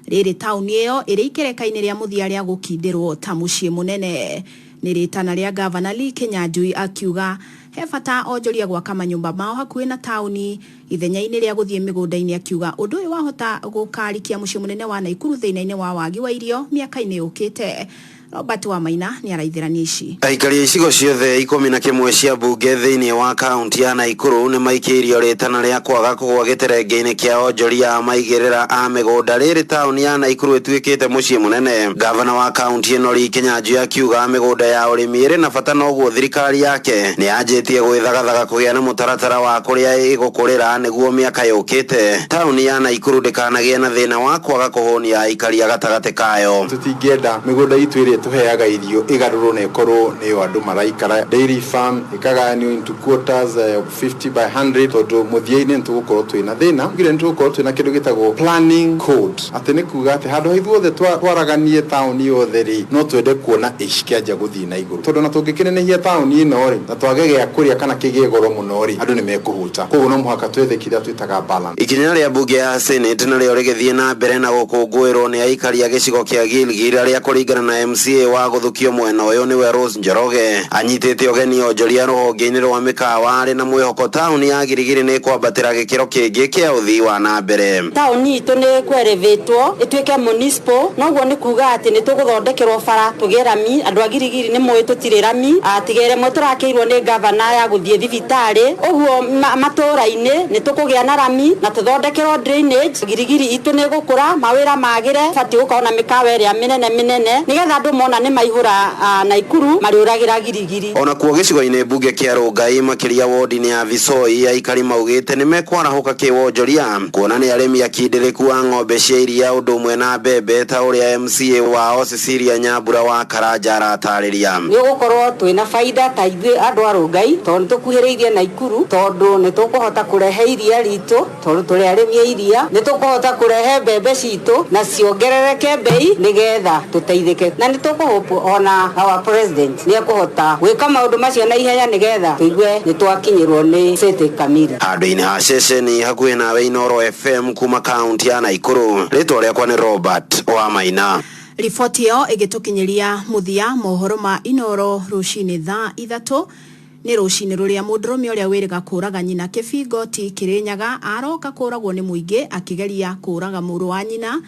rĩrĩ taũni ĩyo ĩrĩ ikereka-inĩ rĩa mũthia rĩa gũkindĩrwo ta mũciĩ mũnene. Nĩ rĩtana rĩa gavana Lee Kinyanjui, akiuga he bata onjoria gwaka manyũmba mao hakuhĩ na taũni ithenya-inĩ rĩa gũthiĩ mĩgũnda-inĩ, akiuga ũndũ ũyũ wahota gũkarikia mũciĩ mũnene wa Naikuru thĩna-inĩ wa wagi wa irio mĩaka-inĩ yũkĩte. Robert Wamaina nĩ araithĩrania ici. Aikari a icigo ciothe 11 cia mbunge thĩinĩ wa kaunti ya Naikuru nĩ maikĩirio rĩtana rĩa kwaga kũgũa gĩterenge-inĩ kĩa onjoria a maigĩrĩra a mĩgũnda rĩrĩ taũni ya Naikuru ĩtuĩkĩte mũciĩ mũnene. Gavana wa kaunti ĩno Lee Kinyanjui akiuga mĩgũnda ya ũrĩmi ĩrĩ na bata noguo thirikari yake nĩ yanjĩtie gwĩthagathaga kũgĩa na mũtaratara wa kũrĩa ĩgũkũrĩra nĩguo mĩaka yũkĩte taũni ya Naikuru ndĩkanagĩe na thĩna wa kwaga kũhũnia aikari a gatagatĩ kayo. Tũtingĩenda mĩgũnda itũ ĩrĩa tũheaga irio ĩgarũrwo na ĩkorwo nĩyo andũ maraikara. Dairy farm ĩkagayanio into quarters 50 by 100 tondũ mũthia-inĩ nĩtũgũkorwo twĩna thĩna. Ngire nĩtũgũkorwo twĩna kĩndũ gĩtagwo planning code, atĩ nĩ kuga atĩ handũ ha ithuothe twaraganie taũni yothe rĩ, no twende kuona ĩcikĩanjia gũthiĩ na igũrũ, tondũ na tũngĩkĩnenehia taũni ĩno rĩ, na twage gĩa kũrĩa kana kĩgĩe goro mũno rĩ, andũ nĩ mekũhũta. Koguo no mũhaka twethe kĩrĩa twĩtaga balance. Ikinya rĩa mbunge ya Senate narĩo rĩgĩthiĩ na mbere na gũkũngũĩrwo nĩ aikari a gĩcigo kĩa Gilgil arĩa kũringana na MCA wa gũthukio mwena ũyũ nĩwe Rose Njoroge anyitĩte ũgeni onjoria rũhonge-inĩ rwa mĩkawa arĩ na mwĩhoko taũni ya Girigiri nĩ kwambatĩra gĩkĩro kĩngĩ kĩa ũthii wa na mbere. Taũni itũ nĩ kwerevĩtwo ĩtuĩke municipal, noguo nĩ kuga atĩ nĩ tũgũthondekerwo bara tũgĩe rami. Andũ a Girigiri nĩ moĩ tũtirĩ rami, tiga ĩrĩa tũrakĩirwo nĩ gavana ya gũthiĩ thibitarĩ. Ũguo matũũra-inĩ nĩ tũkũgĩa na rami na tũthondekerwo drainage. Girigiri itũ nĩ ĩgũkũra, mawĩra magĩre, batiĩ gũkorwo na mĩkawa ĩrĩa mĩnene mĩnene nĩgetha andũ mona nĩ maihũra Naikuru marĩũragĩra Girigiri. Onakuo gĩcigo-inĩ mbunge kĩa Rongai makĩria wodi-inĩ ya Visoi aikari maugĩte nĩ mekwarahũka kĩwonjoria kuona nĩ arĩmi akindĩrĩku a ng'ombe cia iria ũndũ ũmwe na mbembe ta ũrĩa MCA wao Cecilia Nyambura wa Karanja aratarĩria. Nĩ ũgũkorwo twĩna baida ta ithuĩ andũ a Rongai tondũ nĩ tũkuhĩrĩirie Naikuru, tondũ nĩ tũkũhota kũrehe iria ritũ, tondũ tũrĩ arĩmi a iria, nĩ tũkũhota kũrehe mbembe citũ na ciongerereke mbei nĩgetha tũteithĩke, na nĩ tũkũhope ona our president nĩ ekũhota gwĩka maũndũ macio na ihenya nĩgetha tũigue nĩ twakinyĩrwo nĩ city kamiri. Handũ-inĩ ha ceceni hakuhĩ nawe Inooro FM kuma kaunti ya Naikuru, rĩtwa rĩakwa nĩ Robert Wamaina. Riboti ĩyo ĩgĩtũkinyĩria mũthia mohoro ma Inooro rũcinĩ thaa 3 nĩ rũcinĩ rũrĩa mũndũrũme ũrĩa wĩrĩga kũraga nyina kĩbingo ti Kĩrĩnyaga aroka kũragwo nĩ mũingĩ akĩgeria kũraga mũrũ wa nyina.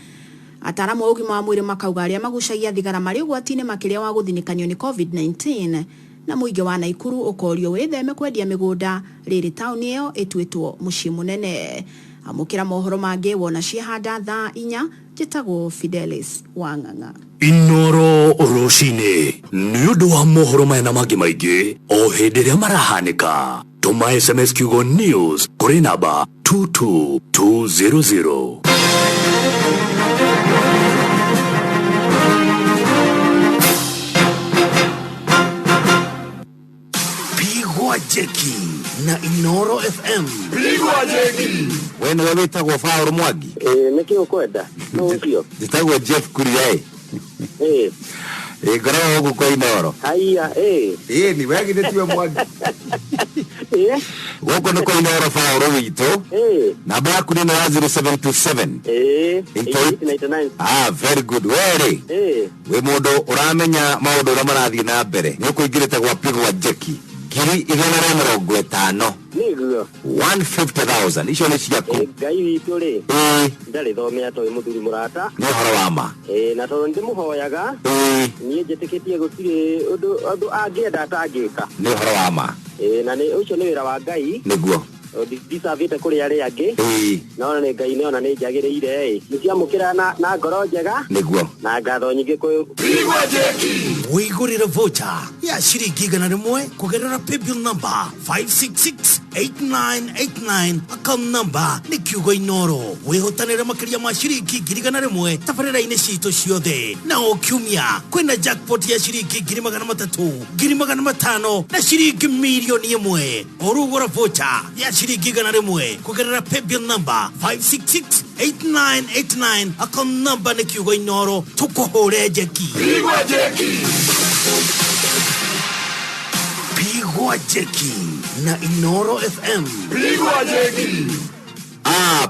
Ataramu a ũgima wa mwĩrĩ makauga arĩa magucagia thigara marĩ ũgwati-inĩ makĩria wa gũthinĩkanio nĩ COVID-19 na mũingĩ wa Naikuru ũkorio wĩtheme kwendia mĩgũnda rĩrĩ taũni ĩyo ĩtuĩtwo mũciĩ mũnene. Amũkĩra mohoro mangĩ wona ciahanda thaa 4. Njĩtagwo Fidelis Wang'ang'a. Inooro rũcinĩ nĩ ũndũ wa mohoro maya na mangĩ maingĩ o hĩndĩ ĩrĩa marahanĩka. Tũma SMS kiugo news kũrĩ namba 22200. Pigwa jeki na Inooro FM. Pigwa jeki. We nĩwe wĩtagwo Paul Mwangi? Nĩkĩ ũkwenda? Nũ ũcio? Njĩtagwo Jeff Kuria. Ngoragwo gũkũ kwa Inooro. Haiya, Ĩni, we githĩ tiwe Mwangi? Gũkũ nĩ kwa Inooro Paul witũ. Namba yaku nĩ ĩno ya 0727. 899. Very good. We rĩ, wĩ mũndũ ũramenya maũndũ ũrĩa marathiĩ na mbere. Nĩ ũkũingĩrĩte gwa Pigwa jeki 150,000. Nĩguo. 150,000. Icio nĩ ciaku. Ngai witũ rĩ, ndarĩ thomea tondũ mũthuri mũrata. Nĩ ũhoro wa ma. Na tondũ nĩndĩmũhoyaga, niĩ njĩtĩkĩtie gũtirĩ ũndũ angĩenda atangĩka. Nĩ ũhoro wa ma. Na nĩ ũcio nĩ wĩra wa Ngai. Nĩguo. Ndicabĩte kũrĩ arĩa angĩ. No nĩ Ngai nĩona nĩ njagĩrĩire. Nĩciamũkĩra na ngoro njega. Nĩguo. Na ngatho nyingĩ kwĩ Pigwa jeki. Wĩigũrĩre voucher ya ciringi 100 kũgerera paybill number 5668989 account number nĩ kiugo Inooro. Wĩhotanĩre makĩria ma ciringi 100,000 tabarĩra-inĩ citũ ciothe. Na o kiumia kwĩna jackpot ya ciringi 300,000, 500,000 na ciringi 1,000,000. Ũrugũra voucher ya ciringi 100 kũgerera paybill number 5668989 account number nĩ kiugo Inooro. Tũkũhũre jeki. Pigwa jeki. Pigwa jeki na Inooro FM. Pigwa jeki.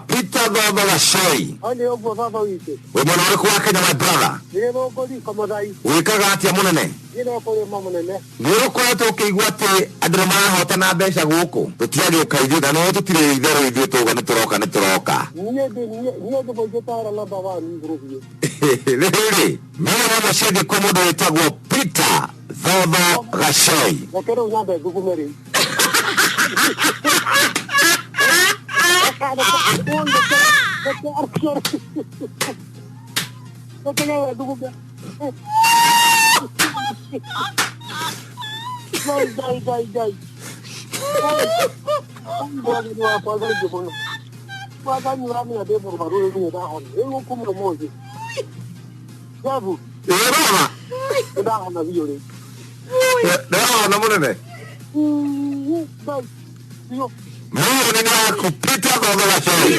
Peter Baba Gachoi. Hau nĩ ũguo baba witũ. Wĩ mwena ũrĩkũ wa Kenya, my brother? Nĩ gũkũ Mathai. Wĩkaga atĩa mũnene? Niĩ no kũrĩma mũnene. Nĩ ũkoretwo ũkĩigua atĩ andũ nĩ marahotana mbeca gũkũ? Tũtiagĩũka ithuĩ, na no tũtirĩ itherũ ithuĩ tũuga nĩ tũroka, nĩ tũroka. Niĩ ndĩ mũingĩ tara number 1 igũrũ biũ. Rĩrĩ mĩrongo ciathiĩ kwĩ mũndũ wĩtagwo Peter Thotho Gacoi. Reke rĩu nyambe thugume rĩu. Reke nyambe thugume. Ngai, Ngai, Ngai, Ngai. Mwathani wakwa thengiũ mũno. Mwathani ũramenya ndĩ mũrwaru rĩu nĩ ndahona. Rĩu kuma ũmũthĩ. Jebu. Ĩĩ baba. Nĩ ndahona biũ rĩu. Ndĩrahona mũnene. Ngai. Biũ. Mĩrongo yaku Peter Thotho Gacoi.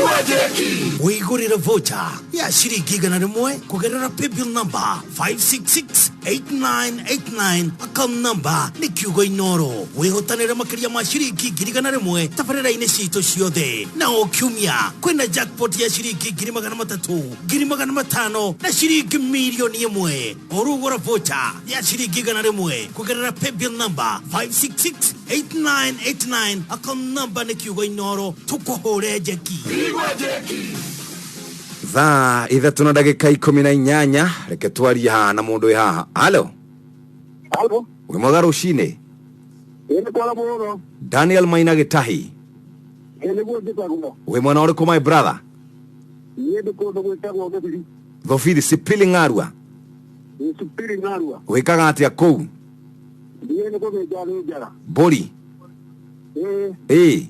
Wĩigũrĩre voucher ya ciringi 100 kũgerera paybill number 5668989, account number nĩ kiugo Inoro. Wĩhotanĩre makĩria ma ciringi 100,000 tabarĩra-inĩ citũ ciothe, na o kiumia kwĩna jackpot ya ciringi 300,000, 500,000 na ciringi 1,000,000. Ũrugũra voucher ya ciringi 100 kũgerera paybill number 5668989, account number nĩ kiugo Inoro, tũkũhũre njeki. Thaa 3 na ndagĩka 18. Reke twarie haha na mũndũ wĩ haha. Halo. Halo. Wĩ mwega rũcinĩ? Ĩĩ nĩ kwara mũno. Daniel Maina Gĩtahi. Ĩĩ nĩguo njĩtagwo. Wĩ mwena ũrĩkũ, my brother? Niĩ ndĩ kũndũ gwĩtagwo Gĩthiri. Thobiri, Sipili Ng'arua? Ĩĩ, Sipili Ng'arua. Wĩkaga atĩa kũu? Niĩ nĩ gũthĩnja thĩnjaga. Mbũri? Ĩĩ. Ĩĩ.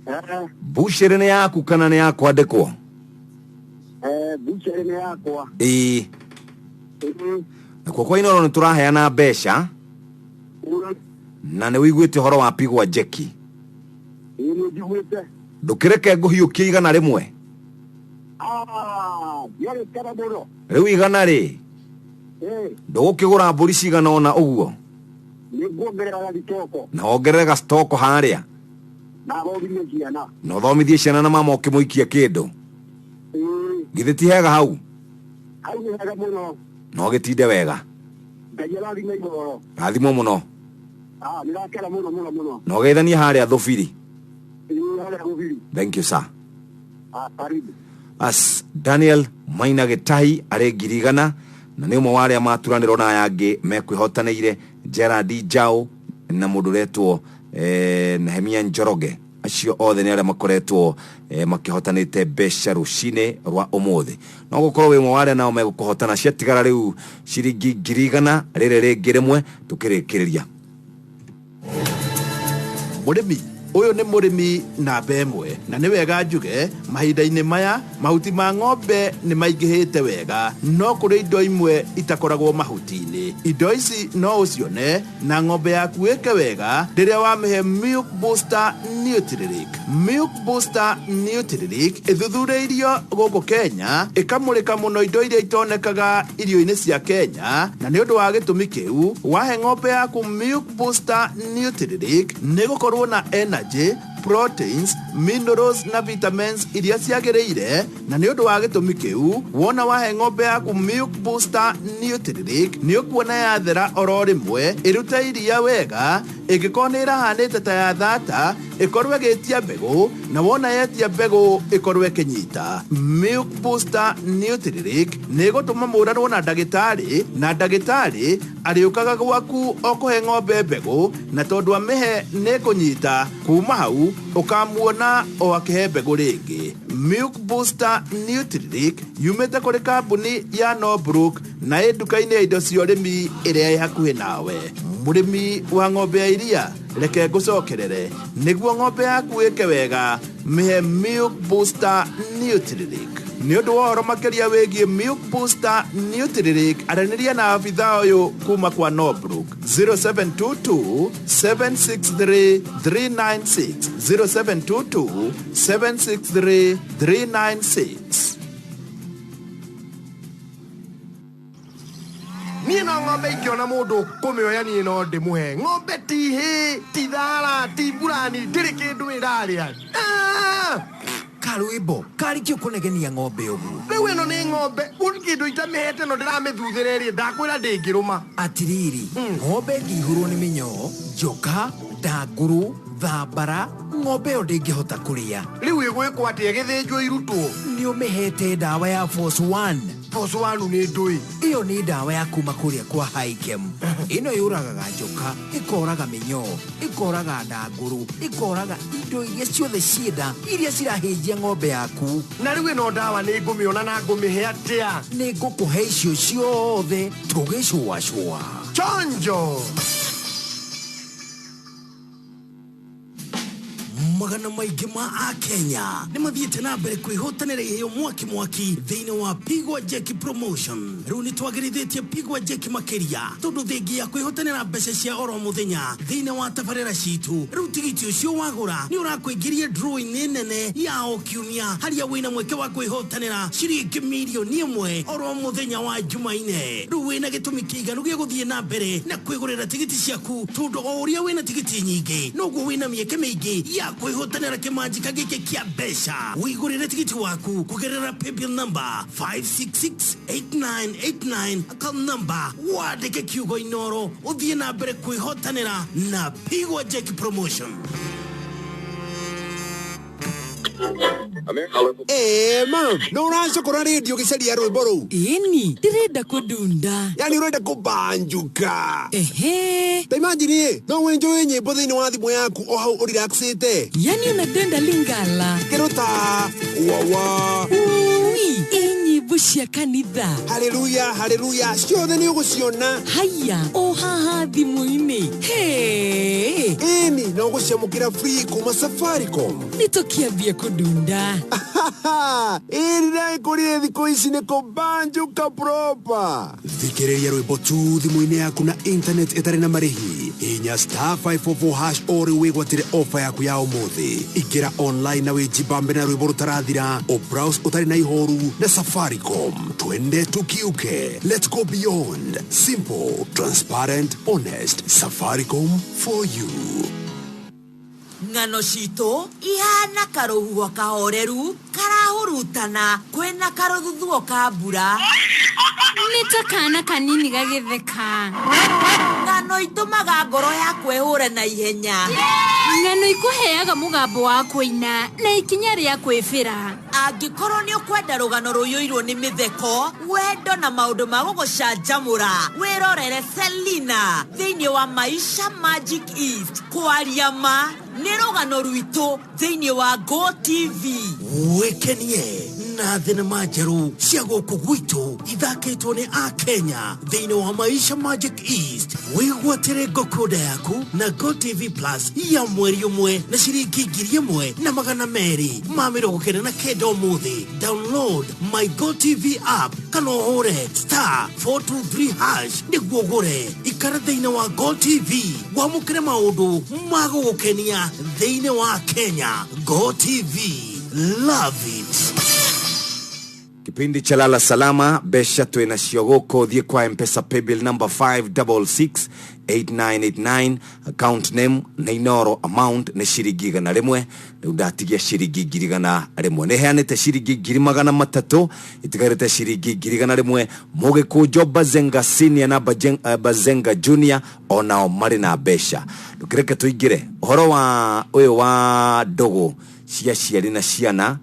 Eh. Mbucĩrĩ nĩ yaku kana nĩ ya kwandĩkwo? Mbucĩrĩ nĩ yakwa. Ĩĩ. Ĩĩ. Nakuo kwa Inoro nĩ tũraheana mbeca na nĩ wĩiguĩte ũhoro wa pigwa njeki? Ĩĩ nĩ njiguĩte. Ndũkĩreke ngũhiũkie 100. Ah, ndiarĩkana mũno. Rĩu 100 rĩ, Ĩĩ. ndũgũkĩgũra mbũri cigana ũna ũguo? Nĩ nguongerera gathitoko. Na wongerere gacitoko harĩa. Na thomithie ciana. Na ũthomithie ciana na mama ũkĩmũikia kĩndũ. Ĩĩ. Githĩ ti hega hau? Hau nĩ hega mũno. Na ũgĩtinde wega. Ngai arathime Inoro. Rathimwo mũno. Ah, nĩ ndakena mũno mũno mũno. Na ũgeithanie harĩa Thũbiri. Ĩĩ, harĩa Thũbiri. Thank you, sir. Ah, karibu. As Daniel Maina Gĩtahi arĩ 100,000 na nĩ ũmwe wa arĩa maturanĩrwo na aya angĩ mekwĩhotanĩire, Gerard Njau na mũndũ ũretwo Nehemia Njoroge. Acio othe nĩ arĩa makoretwo makĩhotanĩte mbeca rũcinĩ rwa ũmũthĩ. No gũkorwo wĩ ũmwe wa arĩa nao megũkũhotana. Ciatigara rĩu ciringi 100,000, rĩrĩ rĩngĩ rĩmwe tũkĩrĩkĩrĩria. Mũrĩmi ũyũ nĩ mũrĩmi namba 1, na nĩ wega njuge mahinda-inĩ maya mahuti ma ng'ombe nĩ maingĩhĩte wega, no kũrĩ indo imwe itakoragwo mahuti-inĩ. Indo ici no ũcione na ng'ombe yaku ĩke wega rĩrĩa wamĩhe Milk Booster Nutrilink. Milk Booster Nutrilink ĩthuthurĩirio gũkũ Kenya, ĩkamũrĩka mũno indo iria itonekaga irio-inĩ cia Kenya, na nĩ ũndũ wa gĩtũmi kĩu wahe ng'ombe yaku Milk Booster Nutrilink nĩ gũkorwo na energy, proteins, minerals na vitamins iria ciagĩrĩire, na nĩ ũndũ wa gĩtũmi kĩu wona wahe ng'ombe yaku Milk Booster Nutrilink nĩ ũkuona yathera oro rĩmwe, ĩrute iria wega, ĩngĩkorwo nĩ ĩrahanĩte ta ya thata ĩkorwo ĩgĩtia mbegũ, na wona yetia mbegũ ĩkorwo ĩkĩnyita. Milk Booster Nutrilink nĩ ĩgũtũma mũranwo na ndagĩtarĩ, na ndagĩtarĩ arĩũkaga gwaku o kũhe ng'ombe mbegũ, na tondũ amĩhe nĩ ĩkũnyita, kuma hau ũkamuona o akĩhe mbegũ rĩngĩ. Milk Booster Nutrilink yumĩte kũrĩ kambuni ya Norbrook na ĩ nduka-inĩ ya indo cia ũrĩmi ĩrĩa ĩ hakuhĩ nawe. Mũrĩmi wa ng'ombe ya iria, reke ngũcokerere, nĩguo ng'ombe yaku ĩke wega, mĩhe Milk Booster Nutrilink. Nĩ ũndũ wa ũhoro makĩria wĩgiĩ Milk Booster Nutrilink, aranĩria na abithaa ũyũ kuma kwa Norbrook 0722 763 396, 0722 763 396. Niĩ no ng'ombe ingĩona mũndũ kũmĩoya, niĩ no ndĩmũhe ng'ombe. Ti hĩ, ti thara, ti mburani, ndĩrĩ kĩndũ ĩrarĩa. Ah! Karwĩmbo karĩ kĩ ũkũnegenia ng'ombe ũguo? Rĩu ĩno nĩ ng'ombe gũtirĩ kĩndũ itamĩhete, no ndĩramĩthuthĩra ĩrĩ ndakwĩra ndĩngĩrũma. Atiriri, ng'ombe ĩngĩihũrwo nĩ mĩnyoo, njoka, ndangũrũ, thambara, ng'ombe ĩyo ndĩngĩhota kũrĩa. Rĩu ĩgwĩkwo atĩa? Ĩgĩthĩnjwo irutwo? Nĩ ũmĩhete ndawa ya Force 1? Boss wanu nĩ ndũĩ. Ĩyo nĩ ndawa ya kuma kũrĩa kwa Hikem. Ĩno yũragaga njoka, ĩkoraga mĩnyoo, ĩkoraga ndangũrũ, ĩkoraga indo iria ciothe cienda iria cirahĩnjia ng'ombe yaku. Na rĩu ĩno ndawa nĩ ngũmĩona na ngũmĩhe atĩa? Nĩ ngũkũhe icio ciothe tũgĩcũacũa. Chonjo! Magana maingĩ ma akenya nĩ mathiĩte na mbere kwĩhotanĩra iheo mwaki mwaki thĩinĩ wa Pigwa Jeki Promotion. Rĩu nĩ twagĩrithĩtie Pigwa Jeki makĩria tondũ thengia ya kwĩhotanĩra mbeca cia oro mũthenya thĩinĩ wa tabarĩra citũ, rĩu tigiti ũcio wagũra nĩ ũrakũingĩria draw-inĩ nene ya o kiumia harĩa wĩna mweke wa kwĩhotanĩra ciringi mirioni ĩmwe oro mũthenya wa Jumaine. Rĩu wĩna gĩtũmi kĩiganu gĩa gũthiĩ na mbere na kwĩgũrĩra tigiti ciaku tondũ o ũrĩa wĩna tigiti nyingĩ noguo wĩna mĩeke mĩingĩ ya kwĩhotanĩra kĩmanjĩka gĩkĩ kĩa mbeca. Wĩgũrĩre tigiti waku kũgerera paybill number 5668989, account number wandĩke kiugo Inoro, ũthiĩ na mbere kwĩhotanĩra na Pigwa Jeki Promotion. Ĩĩ ma nĩ ũracokora rĩndiũ gĩcaria rwĩmbo rũu? Ĩni, ndĩrenda kũndunda. Yani ũrenda kũbanjuka? Ehe. Ta imagine ĩ, no wĩnjoe nyĩmbo thĩinĩ wa thimũ yaku o hau ũrelaxĩte. Yani unadenda Lingala. Kĩrũta wawa. Ui, ĩ nyĩmbo cia kanitha. Haleluya haleluya ciothe nĩ ũgũciona. Haya, o haha thimũ-inĩ. Hey. Ĩni, no ũgũciamũkĩra free kuma Safaricom. Nĩ tũkĩambia kũndunda. Ĩni ndagĩkũrire thikũ ici nĩ kũbanjuka proper. Thikĩrĩria rwĩmbo tu thimũ-inĩ yaku na internet ĩtarĩ na marĩhi. Hihinya star 544 hash o rĩu wĩgwatĩre ofa yaku ya ũmũthĩ. Ingĩra online na wĩjibambe na rwĩmbo rũtarathira, o browse ũtarĩ na ihoru na Safaricom. Twende tukiuke. Let's go beyond. Simple, transparent, honest. Safaricom for you. Ng'ano citũ ihana karũhuho kahoreru karahurutana kwĩna karũthuthuo ka mbura. Nĩ ta kana kanini gagĩtheka. Ng'ano itũmaga ngoro yaku ĩhũre na ihenya. Ng'ano ikũheaga mũgambo wa kũina na ikinya rĩa kwĩbĩra. Angĩkorwo nĩ ũkwenda rũgano rũiyũirwo nĩ mĩtheko, wendo na maũndũ ma gũgũcanjamũra, wĩrorere Selina thĩinĩ wa Maisha Magic East. Kwaria ma nĩ rũgano rwitũ thĩinĩ wa Go TV. Wĩkenie na thenema njerũ cia gũkũ gwitũ ithakĩtwo nĩ akenya thĩinĩ wa Maisha Magic East. Wĩgwatĩre ngokonda yaku na Go TV Plus ya mweri ũmwe na ciringi 1,299 ũmũthĩ. Download my Go TV app kana ũhũre star 423 hash nĩguo ũgũre. Ikara thĩinĩ wa Go TV wamũkĩre maũndũ ma gũgũkenia thĩinĩ wa Kenya. Go TV, love it. Kipindi cha Lala Salama, mbeca twĩnacio gũkũ. Thiĩ kwa Mpesa paybill number 5668989, account name nĩ Inoro, amount nĩ ciringi 100. Rĩu ndatigia ciringi 100,000, nĩ heanĩte ciringi 300,000, itigarĩte ciringi 100,000. Mũgĩkũnjo Bazenga Senior na Bazenga Junior onao marĩ na mbeca. Ndũkĩreke tũingĩre ũhoro wa ũyũ wa ndũgũ cia ciari na ciana,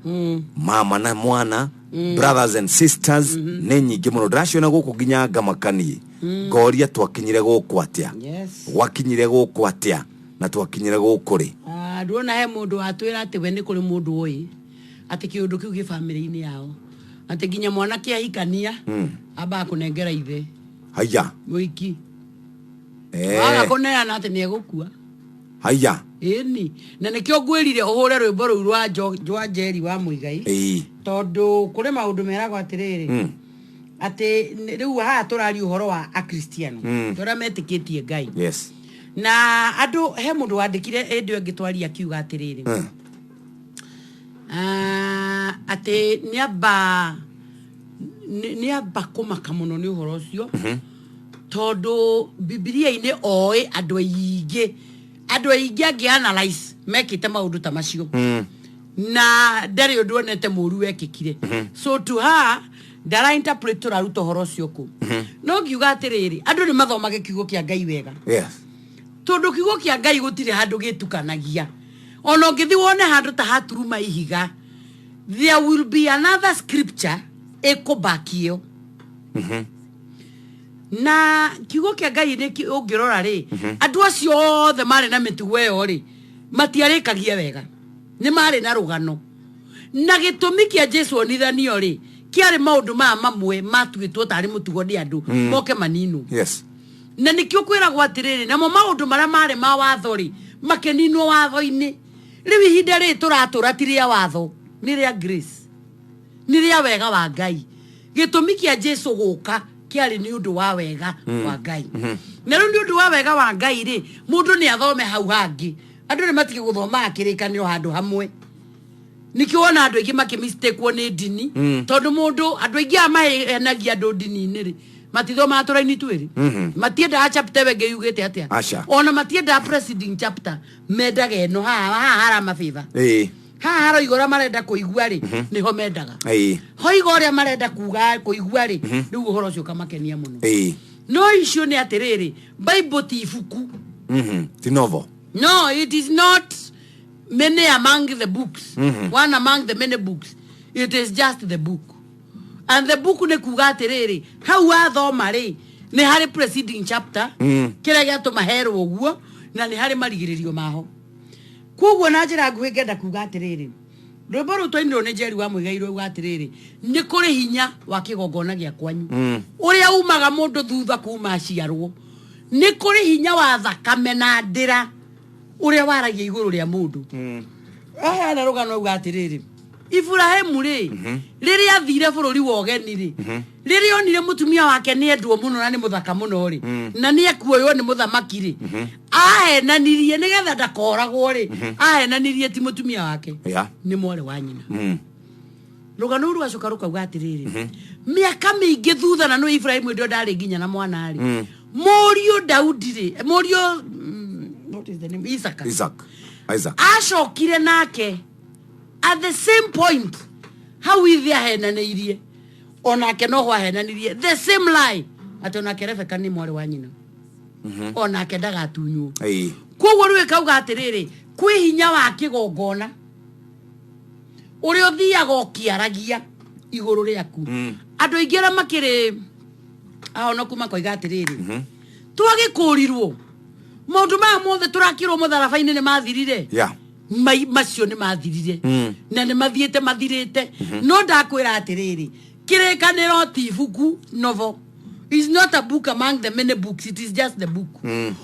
mama na mwana, brothers and sisters, nĩ nyingĩ mũno ndĩraciona gũkũ nginya ngamakanie ngoria twakinyire gũkũ atĩa? Yes. Gwakinyire gũkũ atĩa na twakinyire gũkũ rĩ? Ah, nduona he mũndũ watwĩra atĩ we nĩ kũrĩ mũndũ ũĩ atĩ kĩũndũ kĩu gĩ bamĩrĩ-inĩ yao, atĩ nginya mwanake ahikania ambaga kũnengera ithe. Haya. Mũhiki waga kũneana atĩ nĩ egũkua. Haya. Ĩni, na nĩkĩo ngwĩrire ũhũre rwĩmbo rũu rwa rwa Njeri wa Mũigai, tondũ kũrĩ maũndũ meragwo atĩrĩrĩ, atĩ rĩu haha tũraria ũhoro wa akristiano, tũrĩa metĩkĩtie Ngai. Na andũ, he mũndũ wandĩkire hĩndĩ ĩyo ĩngĩ twaria akiuga atĩrĩrĩ, atĩ nĩamba kũmaka mũno nĩ ũhoro ũcio, tondũ Bibilia-inĩ oĩ andũ aingĩ, andũ aingĩ angĩ analyze mekĩte maũndũ ta macio, na ndarĩ ũndũ onete mũru wekĩkire. So to her ndara interpret tũraruta ũhoro ũcio kũ. No ngiuga atĩrĩrĩ, andũ nĩ mathomage kiugo kĩa Ngai wega, tondũ kiugo kĩa Ngai gũtirĩ handũ gĩtukanagia. Ona ũngĩthiĩ wone handũ ta haturuma ihiga, there will be another scripture ĩkũbaki ĩyo. Na kiugo kĩa Ngai nĩ ũngĩrora rĩ, andũ acio othe marĩ na mĩtugo ĩyo rĩ, matiarĩkagia wega, nĩ marĩ na rũgano. Na gĩtũmi kĩa Jesu onithanio rĩ, kĩarĩ maũndũ maya mamwe matuĩtwo tarĩ mũtugo nĩ andũ moke maninwo. Na nĩkĩo kwĩragwo atĩrĩrĩ, namo maũndũ marĩa marĩ ma watho rĩ, makĩninwo watho-inĩ. Rĩu ihinda rĩrĩ tũratũra ti rĩa watho, nĩ rĩa grace, nĩ rĩa wega wa Ngai. Gĩtũmi kĩa Jesu gũka kĩarĩ nĩ ũndũ wa wega wa Ngai. Na rĩu nĩ ũndũ wa wega wa Ngai rĩ, mũndũ nĩ athome hau hangĩ. Andũ nĩ matige gũthomaga kĩrĩkanĩro handũ hamwe. Nĩkĩo wona andũ aingĩ makĩmistakwo nĩ ndini, tondũ mũndũ, andũ aingĩ aya mahenagia andũ ndini-inĩ rĩ, matithomaga tũraini twĩrĩ. Matiendaga chapter ĩyo ĩngĩ yugĩte atĩa. Aca. Ona matiendaga preceding chapter, mendaga ĩno haha haha haramabĩba. Haha haroiga ũrĩa marenda kũigua rĩ, nĩho mendaga. Hoiga ũrĩa marenda kuga kũigua rĩ, rĩu ũhoro ũcio ũkamakenia mũno. No icio nĩ atĩrĩrĩ, Bible ti ibuku. Ti novel. No, it is not many among the books. One among the many books. It is just the book. And the book nĩ kuga atĩrĩrĩ, hau wathoma rĩ, nĩ harĩ preceding chapter, kĩrĩa gĩatũma herwo ũguo, na nĩ harĩ marigĩrĩrio maho. Koguo na njĩra nguhĩ ngenda kuga atĩrĩrĩ, rwĩmbo rũu twainirwo nĩ Njeri wa Mũigai rwauga atĩrĩrĩ, nĩ kũrĩ hinya wa kĩgongona gĩa kwanyu ũrĩa umaga mũndũ thutha kuma aciarwo. Nĩ kũrĩ hinya wa thakame na ndĩra ũrĩa waragia igũrũ rĩa mũndũ. Aheana rũgano auga atĩrĩrĩ, Iburahĩmu rĩ, rĩrĩa athire bũrũri wa ũgeni rĩ, rĩrĩa onire mũtumia wake nĩ endwo mũno na nĩ mũthaka mũno rĩ, na nĩ ekuoywo nĩ mũthamaki rĩ, ahenanirie nĩgetha ndakoragwo rĩ, ahenanirie ti mũtumia wake, nĩ mwarĩ wa nyina. Rũgano rũu rwacoka rũkauga atĩrĩrĩ, mĩaka mĩingĩ thutha, na nĩ Iburahĩmu hĩndĩ ĩyo ndarĩ nginya na mwana rĩ, mũriũ Daudi rĩ, mũriũ what is the name? Isaka. Isaac. Isaac. Acokire nake at the same point hau ithe ahenanĩirie, onake noho ahenanirie the same lie, atĩ onake Rebeka nĩ mwarĩ wa nyina, onake ndagatunywo. Koguo rĩu ĩkauga atĩrĩrĩ, kwĩ hinya wa kĩgongona ũrĩa ũthiaga ũkĩaragia igũrũ rĩaku. Andũ aingĩ arĩa makĩrĩ ahonoku makoiga atĩrĩrĩ, twagĩkũrirwo maũndũ maya mothe tũrakĩrwo mũtharaba-inĩ nĩ mathirire. Macio nĩ mathirire na nĩ mathiĩte mathirĩte. No ndakwĩra atĩrĩrĩ, kĩrĩkanĩro ti ibuku, novel is not a book among the many books, it is just the book.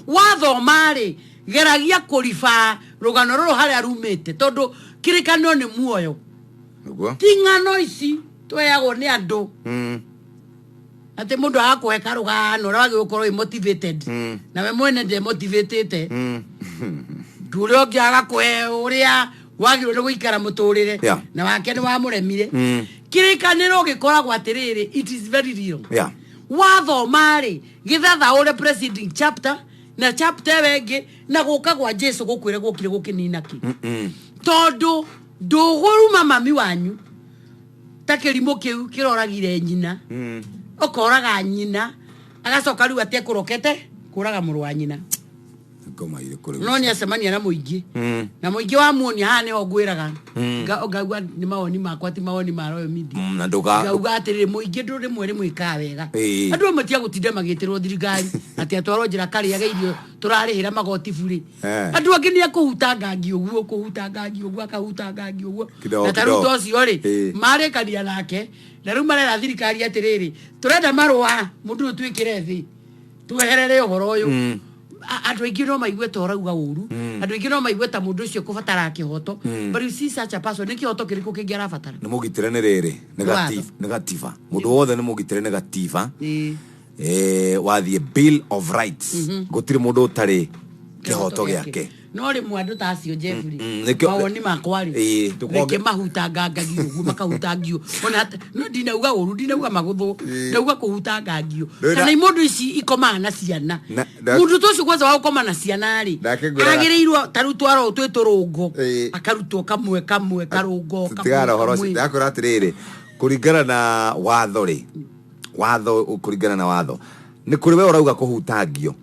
Wathoma rĩ, geragia kũriba rũgano rũrũ harĩa rumĩte, tondũ kĩrĩkanĩro nĩ muoyo. Nĩguo. Ti ng'ano ici tweagwo nĩ andũ atĩ mũndũ agakũhe karũgano ũrĩa wagĩrĩirwo gũkorwo wĩ motivated, nawe mwene ndemotivatĩte. Ũrĩa ũngĩ agakũhe ũrĩa wagĩrĩirwo nĩ gũikara mũtũrĩre, na wake nĩ wamũremire. Kĩrĩkanĩro gĩkoragwo atĩrĩrĩ, it is very real. Wathoma rĩ, gĩthathaũre preceding chapter na chapter ĩyo ĩngĩ, na gũka gwa Jesu gũkwĩre gũkire gũkĩnina kĩ, tondũ ndũgũruma mami wanyu ta kĩrimũ kĩu kĩroragire nyina, ũkoraga nyina, agacoka rĩu atĩ ekũrokete kũraga mũrũ wa nyina. Ngoma irĩkũ rĩu? No nĩ acemania na mũingĩ, na mũingĩ wa muonia haha nĩho ngwĩraga. Ngauga nĩ mawoni makwa, ti mawoni ma Royal Media. Na ndũga Ngauga atĩrĩrĩ, mũingĩ ndũ rĩmwe rĩmwe ĩkaga wega. Andũ amwe tia gũtinda magĩtĩrwo thirikari atĩ atwarwo njĩra karĩage irio tũrarĩhĩra magoti burĩ. Andũ angĩ nĩ akũhuta ngangi ũguo, kũhuta ngangi ũguo, akahuta ngangi ũguo. Kidogo, Na ta rĩu kidogo. ta ũcio rĩ, marĩkania nake, na rĩu marera thirikari atĩrĩrĩ, tũrenda marũa mũndũ ũyũ twĩkĩre thĩ tweherere ũhoro ũyũ. Andũ aingĩ no maigue ta ũrauga ũru, andũ aingĩ no maigue ta mũndũ ũcio kũbatara kĩhoto, but you see such a person, nĩ kĩhoto kĩrĩkũ kĩngĩ arabatara? Nĩ mũgitĩre nĩ rĩrĩ, nĩ Nĩ watho. nĩ gatiba, mũndũ wothe nĩ mũgitĩre nĩ gatiba. Wathiĩ Bill of Rights, gũtirĩ mũndũ ũtarĩ kĩhoto gĩake. No rĩmwe andũ ta acio, Jeffrey, nĩkĩo mawoni makwa rĩ, reke mahutangangagio ũguo, makahutangio ona no ndinauga ũru, ndinauga magũthwo, ndauga kũhutangangio. Kana imũndũ ici ikomaga na ciana, mũndũ ta ũcio kwanza wa gũkoma na ciana rĩ, agĩrĩirwo ta rĩu twarwo twĩ tũrũngo, akarutwo kamwe kamwe karũngo kamwe Tigana ũhoro ũcio. kamwe. Ndakwĩra atĩrĩrĩ, kũringana na watho rĩ, watho, kũringana na watho nĩ kũrĩ we ũrauga kũhutangio,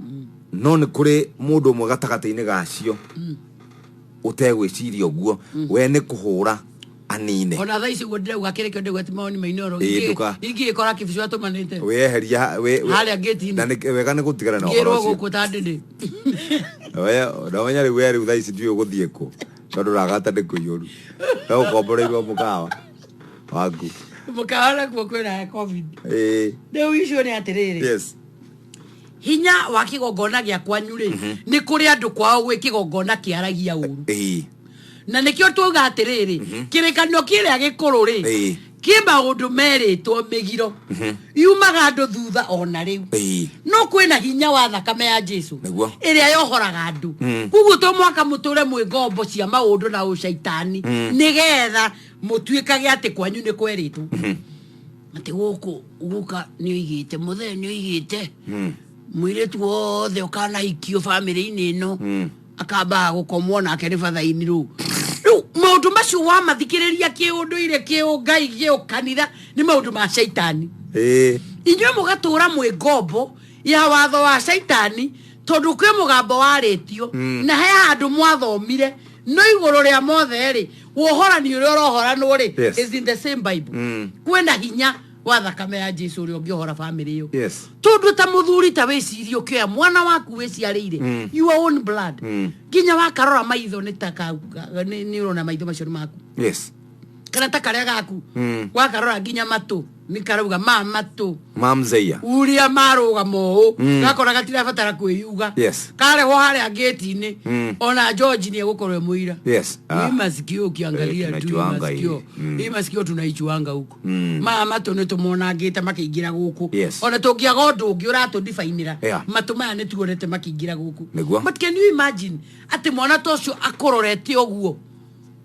no nĩ kũrĩ mũndũ ũmwe gatagatĩ-inĩ gacio ũtegwĩciria ũguo, we nĩ kũhũra. Anine. Ona thaa ici ũguo ndĩrauga kĩrĩkĩo ndĩgweti ti mawoni ma Inooro. Ĩĩ, nduka. Ingĩgĩkora kĩbicu atũmanĩte. Wĩyeheria Harĩa ngĩti-inĩ. Na nĩ wega nĩ gũtigana na ũhoro Ngĩrwo ũcio. gũkũ ta ndĩndĩ. We ndamenya rĩu we rĩu thaa ici ndiũĩ ũgũthiĩ kũ tondũ ragata nĩ kũiyũru no ũkomboreirwo mũkawa waku. Mũkawa nakuo kwĩna COVID. Ĩĩ. Rĩu icio nĩ atĩrĩrĩ. Yes. Hinya wa kĩgongona gĩa kwanyu rĩ, nĩ kũrĩ andũ kwao gwĩ kĩgongona kĩaragia ũru. Ĩĩ. Na nĩkĩo twauga atĩrĩrĩ, kĩrĩkanĩro kĩrĩa gĩkũrũ rĩ, Ĩĩ. kĩ maũndũ merĩtwo mĩgiro yumaga andũ thutha ona rĩu. Ĩĩ. No kwĩna hinya wa thakame ya Jesu Nĩguo. ĩrĩa yohoraga andũ. Koguo to mwaka mũtũre mwĩ ngombo cia maũndũ na ũcaitani, nĩgetha mũtuĩkage atĩ kwanyu nĩ kwerĩtwo atĩ gũkũ guka nĩ oigĩte, mũthee nĩ oigĩte, mũirĩtu wothe ũkanahikio bamĩrĩ-inĩ ĩno akambaga gũkomwo nake nĩ bathaini. Rĩu rĩu maũndũ macio wamathikĩrĩria, kĩũndũire, kĩũngai, kĩũkanitha, nĩ maũndũ ma caitani. Ĩĩ. Inyuĩ mũgatũra mwĩ ngombo ya watho wa caitani tondũ kwĩ mũgambo warĩtio na he handũ mwathomire. No igũrũ rĩa mothe rĩ, wohorani ũrĩa ũrohoranwo rĩ, Yes. is in the same Bible. Kwĩna hinya wa thakame ya Jesu ũrĩa ũngĩohora bamĩrĩ ĩyo. Yes. Tondũ ta mũthuri, ta wĩcirie ũkĩoya mwana waku wĩciarĩire, your own blood, nginya wakarora maitho nĩ ta nĩ ũrona maitho macio nĩ maku Yes. kana ta karĩa gaku, wakarora nginya matũ nĩ karauga ma matũ Mamzeia. uria marũgama ũũ, gakora gatirabatara kwĩyuga. Yes. Karehwo harĩa ngĩti-inĩ, ona George nĩ egũkorwo e mũira. Yes. Hii masikio ukiangalia Eh, tu hii tunajuanga masikio, hii. Hii masikio tunaichuanga huko. Maya matũ nĩ tũmonangĩte makĩingĩra gũkũ. Yes. Ona tũngĩaga ũndũ ũngĩ ũratũdibainĩra, Yeah. matũ maya nĩ tuonete makĩingĩra gũkũ. Nĩguo. But can you imagine atĩ mwana ta ũcio akũrorete ũguo,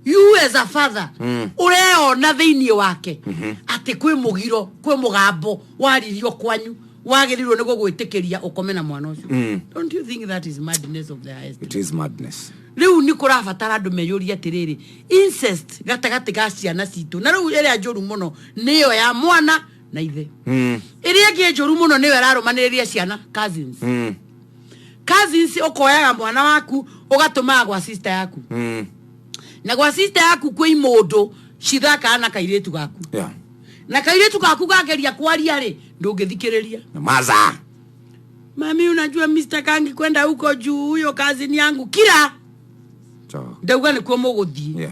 you as a father, ũreona thĩinĩ wake atĩ kwĩ mũgiro, kwĩ mũgambo waririo kwanyu wagĩrĩirwo nĩ gũgwĩtĩkĩria ũkome na mwana ũcio? Don't you think that is madness of the highest? It is madness. Rĩu nĩ kũrabatara andũ meyũrie atĩrĩrĩ, incest gatagatĩ ga ciana citũ, na rĩu ĩrĩa njũru mũno nĩyo ya mwana na ithe. Ĩrĩa ĩngĩ njũru mũno nĩyo ĩrarũmanĩrĩria ciana, cousins. Cousins, ũkoyaga mwana waku ũgatũmaga gwa sister yaku, na gwa sister yaku kwĩ imũndũ cithakaga na kairĩtu gaku, na kairĩtu gaku gageria kwaria rĩ, ndũngĩthikĩrĩria. Maza. Mami, unajua Mr. Kangi kwenda huko juu, huyo kazini yangu kira So, ndauga nĩkuo mũgũthiĩ.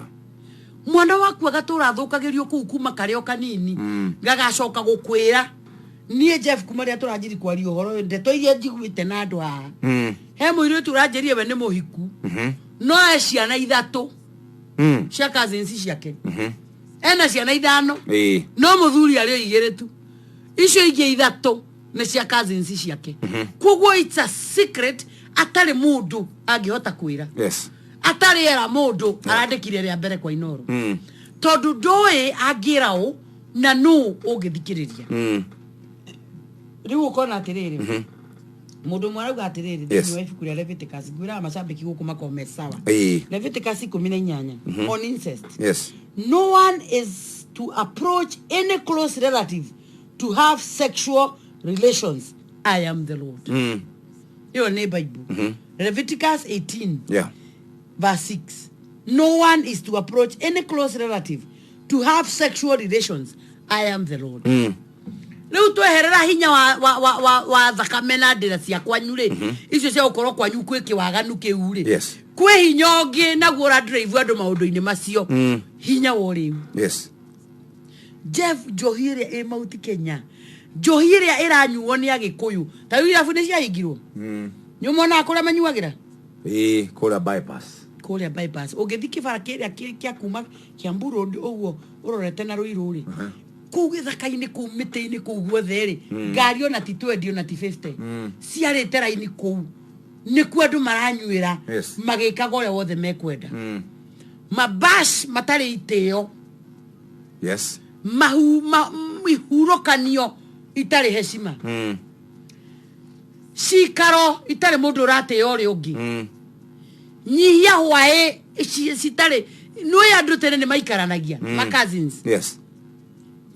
Mwana waku agatũra athũkagĩrio kũu kuma karĩ o kanini, gagacoka gũkwĩra niĩ Jeff, kuma rĩrĩa tũranjiri kwaria ũhoro ũyũ, ndeto iria njiguĩte na andũ haha, he mũirĩtu ũranjĩrie we nĩ mũhiku, no e ciana ithatũ cia cousins ciake. Ena ciana ithano, no mũthuri arĩ o igĩrĩ tu, icio ingĩ ithatũ nĩ cia cousins ciake. Koguo it's a secret atarĩ mũndũ angĩhota kwĩra, atarĩ era mũndũ arandĩkire rĩa mbere kwa Inoro, tondũ ndũĩ angĩra ũ na nũ ũngĩthikĩrĩria. Rĩu ũkona atĩrĩrĩ, mũndũ ũmwe arauga atĩrĩrĩ, thĩinĩ wa ibuku rĩa Leviticus, ngwĩraga macambĩki gũkũ makorwo me sawa, Leviticus 18, on incest, no one is to approach any close relative to have sexual relations. I am the Lord. Ĩyo nĩ Bible, Leviticus 18 verse 6. No one is to approach any close relative to have sexual relations. I am the Lord. Rĩu tweherera hinya wa thakame na ndĩra cia kwanyu rĩ, icio cia gũkorwo kwanyu kwĩ kĩwaganu kĩu rĩ, kwĩ hinya ũngĩ naguo ũradrive andũ maũndũ-inĩ macio, hinya wa ũrĩu. Jeff, njohi ĩrĩa ĩ Mauti Kenya, njohi ĩrĩa ĩranyuo nĩ Agĩkũyũ, ta rĩu irabu nĩ ciahingirwo, nĩ ũmonaga kũrĩa manyuagĩra? Ĩĩ, kũrĩa bypass. Kũrĩa bypass, ũngĩthiĩ kĩbara kĩrĩa kĩa kuma Kiambu Road ũguo ũrorete na Rũirũ rĩ, kũu gĩthaka-inĩ kũu, mĩtĩ-inĩ kũu guothe rĩ, ngari ona ti 20 ona ti 50 ciarĩte raini kũu, nĩkuo andũ maranyuĩra, magĩkaga ũrĩa wothe mekwenda, mabash matarĩ itĩo, mahu ma, ihurũkanio itarĩ heshima, cikaro itarĩ mũndũ ũratĩo ũrĩa ũngĩ, nyihia hwaĩ citarĩ nĩ andũ tene nĩ maikaranagia, ma cousins.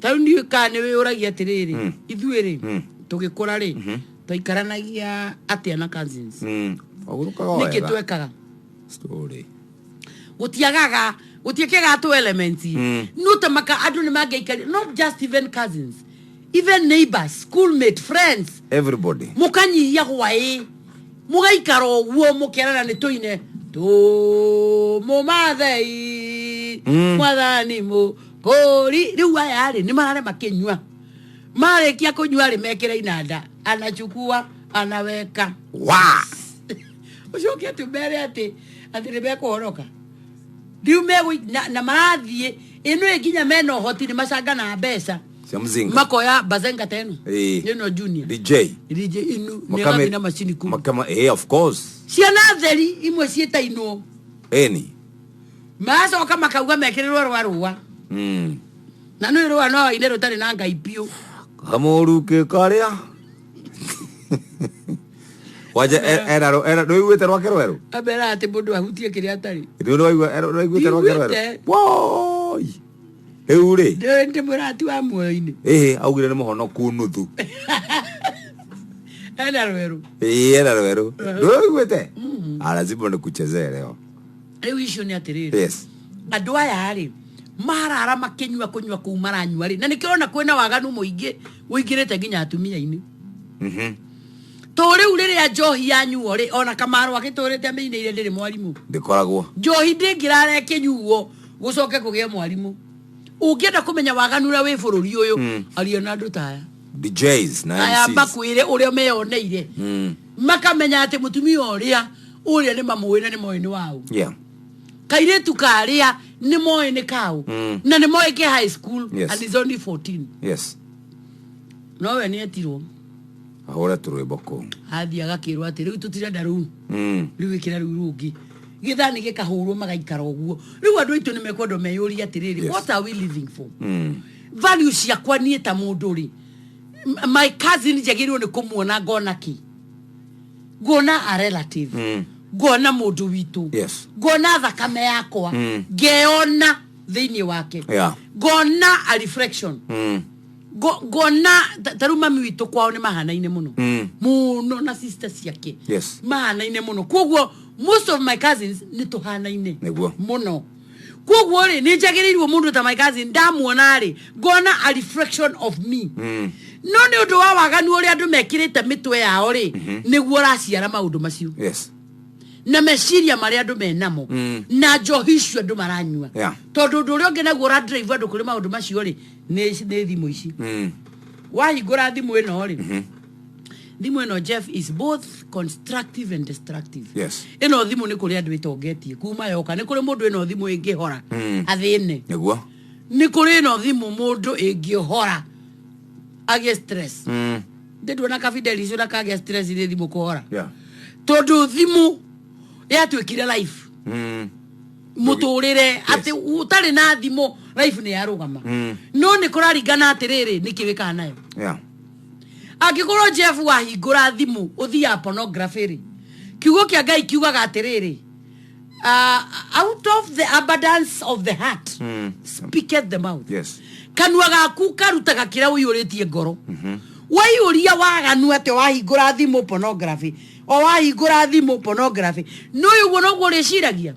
Ta rĩu niĩ kana nĩ wĩyũragia atĩrĩrĩ, ithuĩ rĩ, tũgĩkũra rĩ, twaikaranagia atĩa na cousins? Wagũrũkaga Nĩkĩ wega. twekaga? Story. Gũtiagaga Gũtiĩkĩga tũ elements. No tamaka andũ nĩ mangĩaikari, not just even cousins, even neighbors, schoolmate, friends. Everybody. Mũkanyihia hwaĩ, mũgaikara ũguo mũkerana nĩ tũine tũmũmathei mwathani mũkũri. Rĩu aya rĩ nĩ mararema kĩnyua, marĩkia kũnyua rĩ mekĩre inanda, anachukua anaweka. Wa ũcoke atĩ mere atĩ nĩ mekũhonoka rĩu megũ na marathiĩ ĩno ĩ nginya mena ũhoti nĩ macangana mbeca. Cia mzinga. Makoya bazenga ta ĩno. Ĩĩ. Ĩno junior. DJ. DJ inu nĩ na macini kuu. Makama, of course. Ciana theri imwe ciĩtainwo. Eni. Macoka makauga mekĩrĩrwo rwa rũa. Na nĩ rũa no waine rũtarĩ na ngai biũ. Kamũrukĩ karĩa wanja era era ndũiguĩte rwake rwerũ. Ambera atĩ mũndũ ahutie kĩrĩa atarĩ. Ndũiguĩte rwake rwerũ. Ndiiguĩte. Woi, rĩu rĩ Ndĩmwĩra ati wa muoyo-inĩ. Ĩhĩ, augire nĩ mũhonoku nuthu. Ena rwerũ. Ĩĩ, ena rwerũ. Ndũiguĩte? Ah, lazima nikuchezee leo. Rĩu icio nĩ atĩrĩrĩ, andũ aya rĩ marara makĩnyua kũnyua kũu maranyua rĩ, na nĩkĩo ũrona kwĩna waganu mũingĩ ũingĩrĩte nginya atumia-inĩ. To rĩu rĩrĩa njohi yanyuo rĩ, ona Kamarũ agĩtũrĩte amĩinĩire ndĩrĩ mwarimũ. Ndĩkoragwo. Njohi ndĩngĩrara ĩkĩnyuo gũcoke kũgĩe mwarimũ. Ũngĩenda kũmenya waganu ũrĩa wĩ bũrũri ũyũ, aria na andũ ta aya. DJs na Aya MCs. makwĩre ũrĩa meyoneire. Makamenya atĩ mũtumia ũrĩa ũrĩa nĩ mamũĩ na nĩ moĩ nĩ waũ. Kairĩtu karĩa nĩ moĩ nĩ kaũ. Na nĩ moĩ ke high school. And is only 14. No we nĩ etirwo. Ahũre tũrwĩmbo kũu. Athiĩ agakĩrwo atĩ rĩu tũtirenda rũu. Rĩu ĩkĩra rĩu rũngĩ. Gĩthani gĩkahũrwo magaikara ũguo. Rĩu andũ aitũ nĩ mekwenda meyũrie atĩrĩrĩ, what are we living for? Value ciakwa niĩ ta mũndũ rĩ, my cousin njagĩrĩirwo nĩ kũmuona ngona kĩ? Ngona a relative. Ngona mũndũ witũ. Ngona thakame yakwa. Ngeyona thĩinĩ wake. Ngona a reflection. Ngona ta rĩu mami witũ kwao nĩ mahanaine mũno. Mũno na sister ciake. Mahanaine mũno. Koguo most of my cousins nĩ tũhanaine. Nĩguo. Mũno. Koguo rĩ nĩ njagĩrĩirwo mũndũ ta my cousin ndamuona rĩ ngona a reflection of me. No nĩ ũndũ wa waganu ũrĩa andũ mekĩrĩte mĩtwe yao rĩ, nĩguo ũraciara maũndũ macio. Na meciria marĩa andũ menamo. Na njohi icio andũ maranyua. Tondũ ũndũ ũrĩa ũngĩ naguo ũradrive andũ kũrĩ maũndũ macio rĩ, nĩ thimũ ici. Wahingũra thimũ ĩno rĩ, thimũ ĩno Jeff is both constructive and destructive. Ĩno thimũ nĩ kũrĩ andũ ĩtongetie kuma yoka, nĩ kũrĩ mũndũ ĩno thimũ ĩngĩhora athĩne. Nĩguo. Nĩ kũrĩ ĩno thimũ mũndũ ĩngĩhora agĩe stress. Ndĩnduona kabinderi icio na kagĩa stress nĩ thimũ kũhora. Tondũ thimũ yatuĩkire life. Mũtũrĩre atĩ ũtarĩ na thimũ life nĩ yarũgama. No nĩ kũraringana atĩrĩrĩ nĩkĩ wĩkaga nayo. Angĩkorwo Jeff wahingũra thimũ ũthiaga pornography rĩ, kiugo kĩa Ngai kiugaga atĩrĩrĩ, out of the abundance of the heart speaketh the mouth. Kanua gaku karutaga kĩrĩa ũiyũrĩtie ngoro. Waiyũria waganu atĩ wahingũra thimũ pornography, o wahingũra thimũ pornography, no ũguo noguo ũrĩciragia.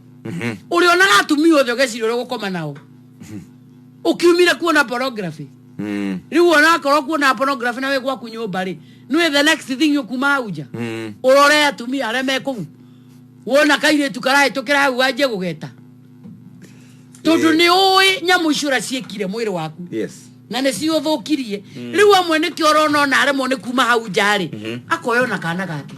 Ũrĩonaga atumia othe ũgeciria ũrĩa ũgũkoma nao. Ũkiumire kuona pornography. Rĩu onakorwo kuona pornography na wĩ gwaku nyũmba rĩ, nĩwe the next thing ũkuma hau nja. Ũrore atumia arĩa me kũu. Wona kairĩtu karahĩtũkĩra hau wanjie gũgeta. Tondũ nĩ ũĩ nyamũ icio ũrĩa ciĩkire mwĩrĩ waku. Na nĩ ciũthũkirie. Rĩu amwe nĩkĩo ũrona ona aremwo nĩ kuma hau nja rĩ, akoya ona kana gake.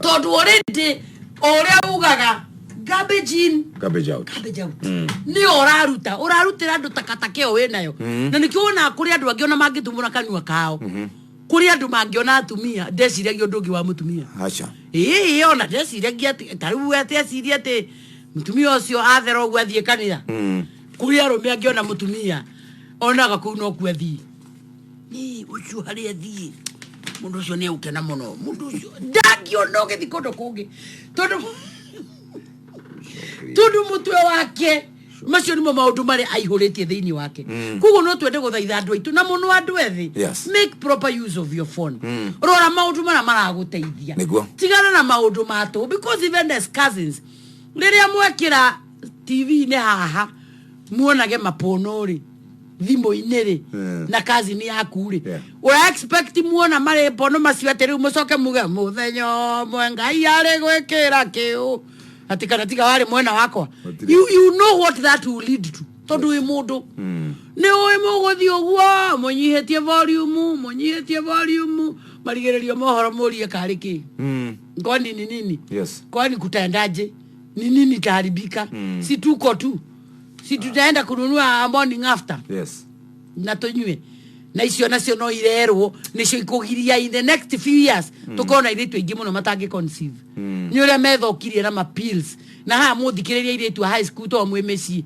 Tondũ already o ũrĩa ugaga garbage in, Garbage out. Garbage out. Nĩ ũraruta, ũrarutĩra andũ takataka ĩyo wĩnayo. Na nĩkĩo wonaga kũrĩ andũ angĩ ona mangĩtumũra kanua kao. Kũrĩ andũ mangĩona atumia, ndeciragia ũndũ ũngĩ wa mũtumia. Aca. Ĩĩ, ona ndeciragia atĩ, ta rĩu atĩ eciria atĩ mũtumia ũcio athera ũguo athiĩ kanitha. Kũrĩ arũme angĩona mũtumia, onaga kũu no kuo athiĩ. Ĩ, ũcio harĩa athiĩ, mũndũ ũcio nĩ egũkena mũno. Mũndũ ũcio ndangĩona ũgĩthiĩ kũndũ kũngĩ. Tondũ mũtwe wake macio nĩmo maũndũ marĩa aihũrĩtie thĩinĩ wake. Koguo no twende gũthaitha andũ aitũ na mũno andũ ethĩ, make proper use of your phone. Rora maũndũ marĩa maragũteithia. Nĩguo. Tigana na maũndũ ma tũhũ, because even as cousins rĩrĩa mwekĩra TV-inĩ haha muonage mapono rĩ thimũ-inĩ rĩ na kazini yaku rĩ ũra expect muona marĩ pono macio atĩ rĩu mũcoke muge mũthenya ũmwe ngai arĩ gwĩkĩra kĩũ atĩ kana tiga warĩ mwena wakwa. You know what that will lead to, tondũ wĩ mũndũ nĩ ũĩ mũgũthiĩ ũguo mũnyihĩtie volume, mũnyihĩtie volume, marigĩrĩrio mohoro mũrie karĩ kĩ, kwani ni nini? Kwani kutaendaje? Ni nini itaharibika? Si tuko tu, si tutaenda kununua morning after na tunyue na icio nacio no irerwo nicio ikugiria in the next few years tukona airĩtu aingĩ mũno matangĩ conceive nĩ ũrĩa methokirie na ma pills. Na haha mũthikĩrĩria airĩtu a high school to mwĩ mĩciĩ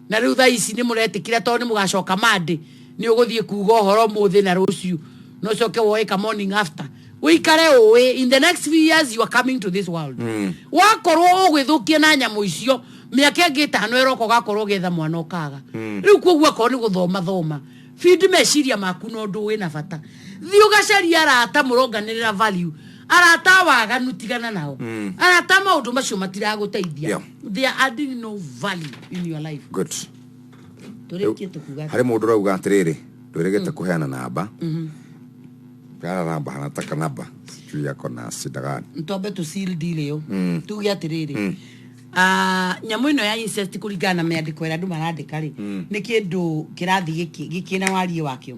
na rĩu thaa ici nĩ mũretĩkĩra tondũ nĩ mũgacoka mande nĩ ũgũthiĩ kuga ũhoro mũthĩ na rũciũ no ũcoke woe ka morning after ũikare ũĩ in the next few years you are coming to this world. Wakorwo ũgwĩthũkia na nyamũ icio mĩaka ĩngĩ 5 ĩroka ũgakorwo ũgĩetha mwana ũkaga. Rĩu koguo akorwo nĩ gũthoma thoma feed meciria maku na ũndũ wĩna bata, thiĩ ũgacaria arata mũronganĩrĩra value, arata waganu tigana nao, arata maũndũ macio matiragũteithia. They are adding no value in your life. Good. Tũrĩkie tũkuga Harĩ mũndũ ũrauga atĩrĩrĩ, ndwĩrĩgĩte kũheana namba kana namba anataka namba, sijui yako na shida gani. Twambe tũ seal deal ĩyo. Tuge atĩrĩrĩ, nyamũ ĩno ya incest kũringana na mĩandĩko ĩrĩa andũ marandĩka rĩ, nĩ kĩndũ kĩrathiĩ gĩkĩ na wariĩ wakĩo.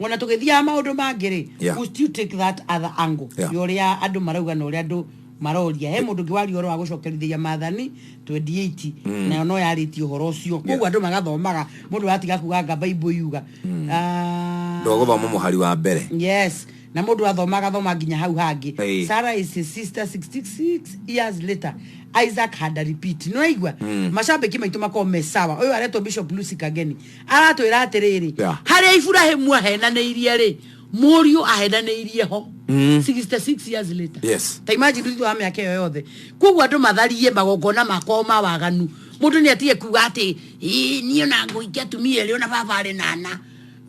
Ona tũgĩthiaga maũndũ mangĩ rĩ, we still take that other angle ya ũrĩa andũ marauga na ũrĩa andũ maroria. He mũndũ ũngĩ waria ũhoro wa gũcokerithia maathani 28, nayo no yarĩtie ũhoro ũcio, koguo andũ magathomaga mũndũ atiga kuga anga Bible yuga. Ndwagũthoma mũhari wa mbere. Yes, na mũndũ athoma agathoma nginya hau hangĩ. Sarah is his sister. 66 years later Isaac had a repeat. Nĩ waigua? Macambĩki maitũ makorwo me sawa. Ũyũ aretwo Bishop Lucy Kageni aratwĩra atĩrĩrĩ, harĩa Iburahĩmu ahenanĩirie rĩ, mũriũ ahenanĩirie ho 66 years later. Ta imagine thutha wa mĩaka ĩyo yothe. Koguo andũ matharie magongona makwao ma waganu. Mũndũ nĩ atige kuga atĩ, "Ĩ, niĩ ona ngũikia atumia erĩ ona baba arĩ nana."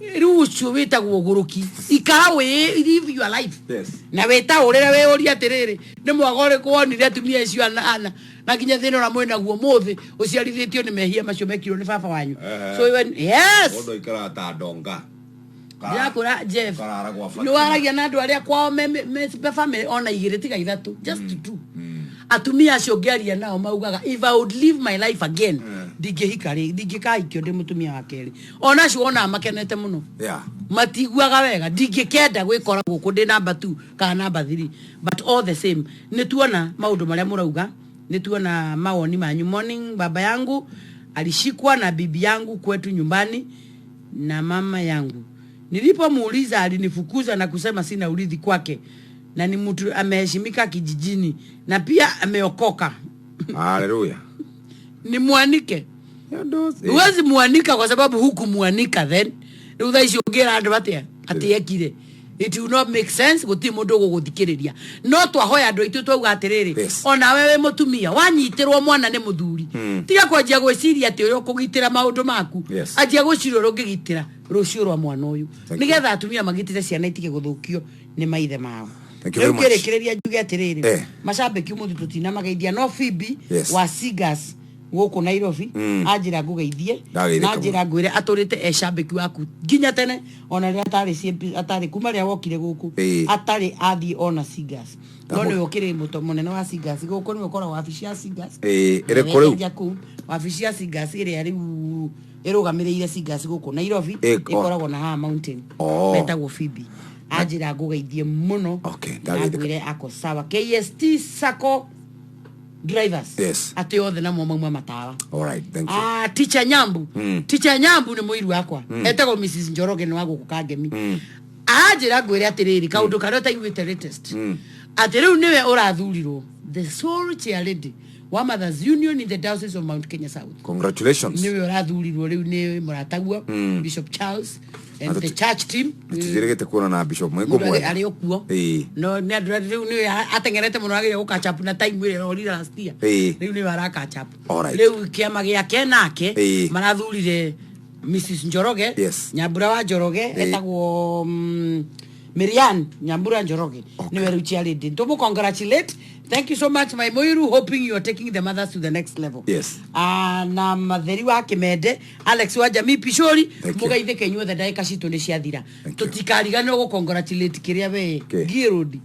Rĩu ũcio wĩtagwo ũgũrũki. Ikara wĩ live your life. Na wĩtaũrĩre wĩyũrie atĩrĩrĩ, nĩ mwaga ũrĩkũ wonire atumia acio ana na nginya thĩna ũrĩa mwĩnaguo ũmũthĩ ũciarithĩtio nĩ mehia macio mekirwo nĩ baba wanyu. So when, yes. Mũndũ aikaraga ta ndonga. Ndĩrakwĩra Jeff, Karara gwa nĩ waragia na andũ arĩa kwao me family ona igĩrĩ tiga ithatũ, just two. Atumia acio ũngĩaria nao maugaga, "If I would live my life again, ndingĩhika rĩ, ndingĩkahikio ndĩ mũtumia wa kerĩ." Ona acio wonaga makenete mũno, matiguaga wega, ndingĩkenda gwĩkora gũkũ ndĩ number 2 kana number 3. But all the same nĩ tuona maũndũ marĩa mũrauga, nĩ tuona mawoni manyu. Morning, baba yangu alishikwa na bibi yangu kwetu nyumbani na mama yangu. Nilipomuuliza alinifukuza na kusema sina urithi kwake, na ni mtu ameheshimika kijijini na pia ameokoka. Haleluya. Ni mwanike? Huwezi muanika kwa sababu hukumuanika. Then rĩu thaa ici ũngĩra andũ atĩa atĩ ekire, it will not make sense, gũtirĩ mũndũ ũgũgũthikĩrĩria. No twahoya andũ aitũ twauga atĩrĩrĩ, onawe wĩ mũtumia wanyitĩrwo mwana nĩ mũthuri, tiga kwanjia gwĩciria atĩ ũrĩa ũkũgitĩra maũndũ maku, anjia gwĩciria ũrĩa ũngĩgitĩra rũciũ rwa mwana ũyũ, Thank nĩgetha atumia magitĩre ciana itige gũthũkio nĩ maithe mao. Thank you very Rĩu much. ngĩrĩkĩrĩria njuge atĩrĩrĩ, macambĩki ũmũthĩ tũtinamageithia, no Phoebe wa Sigas gũkũ Nairobi anjĩra ngũgeithie Ndageithĩka na anjĩra ngwĩre atũrĩte e cambĩki waku nginya tene, ona rĩrĩa atarĩ CMP, atarĩ kuma rĩrĩa wokire gũkũ, atarĩ athiĩ ona Sigas, no nĩwe ũkĩrĩ mũnene wa Sigas gũkũ, nĩwe ũkoragwo wabici ya Sigas. Ĩrĩkũ rĩu? Wekeria kũu wabici ya Sigas ĩrĩa rĩu ĩrũgamĩrĩire Sigas gũkũ Nairobi, ĩkoragwo na haha Mountain. Metagwo Phoebe, anjĩra ngũgeithie mũno na Ndageithĩka. ngwĩre ako sawa. KST Sacco drivers atĩ othe namo mauma matawa. All right, thank you. Teacher Nyambu, Teacher Nyambu nĩ mũiru wakwa, etagwo Mrs Njoroge, nĩ wa gũkũ Kangemi. Anjĩra ngwĩre atĩrĩrĩ, kaũndũ karĩa ũtaiguĩte latest, atĩ rĩu nĩwe ũrathurirwo the sole chair lady wa Mothers Union in the Diocese of Mount Kenya South. Congratulations. Nĩwe ũrathurirwo rĩu nĩ mũrataguo Bishop Charles and the church team. Tũtirĩgĩte kuona na Bishop Mũndũ Mwĩngũ mwega. arĩ o kuo. No nĩ andũ rĩu nĩwe ateng'erete mũno agĩrĩire gũcatch up na time ĩrĩa orire last year. Rĩu nĩwe aracatch up. Alright. Rĩu kĩama gĩake nake marathurire Mrs Njoroge, Nyambura wa Njoroge, etagwo Miriam Nyambura Njoroge, niwe rĩu chair lady. Tũmũ congratulate Thank you so much, my Moiru, hoping you are taking the mothers to the next level. Yes. Ah, na matheri wa kimende Alex wa jamii picori. Thank you. Mugaithĩke inyuothe, ndagĩka citũ nĩ ciathira. Tũtikariganĩrwo gũ congratulate kĩrĩa we Kĩ? Guild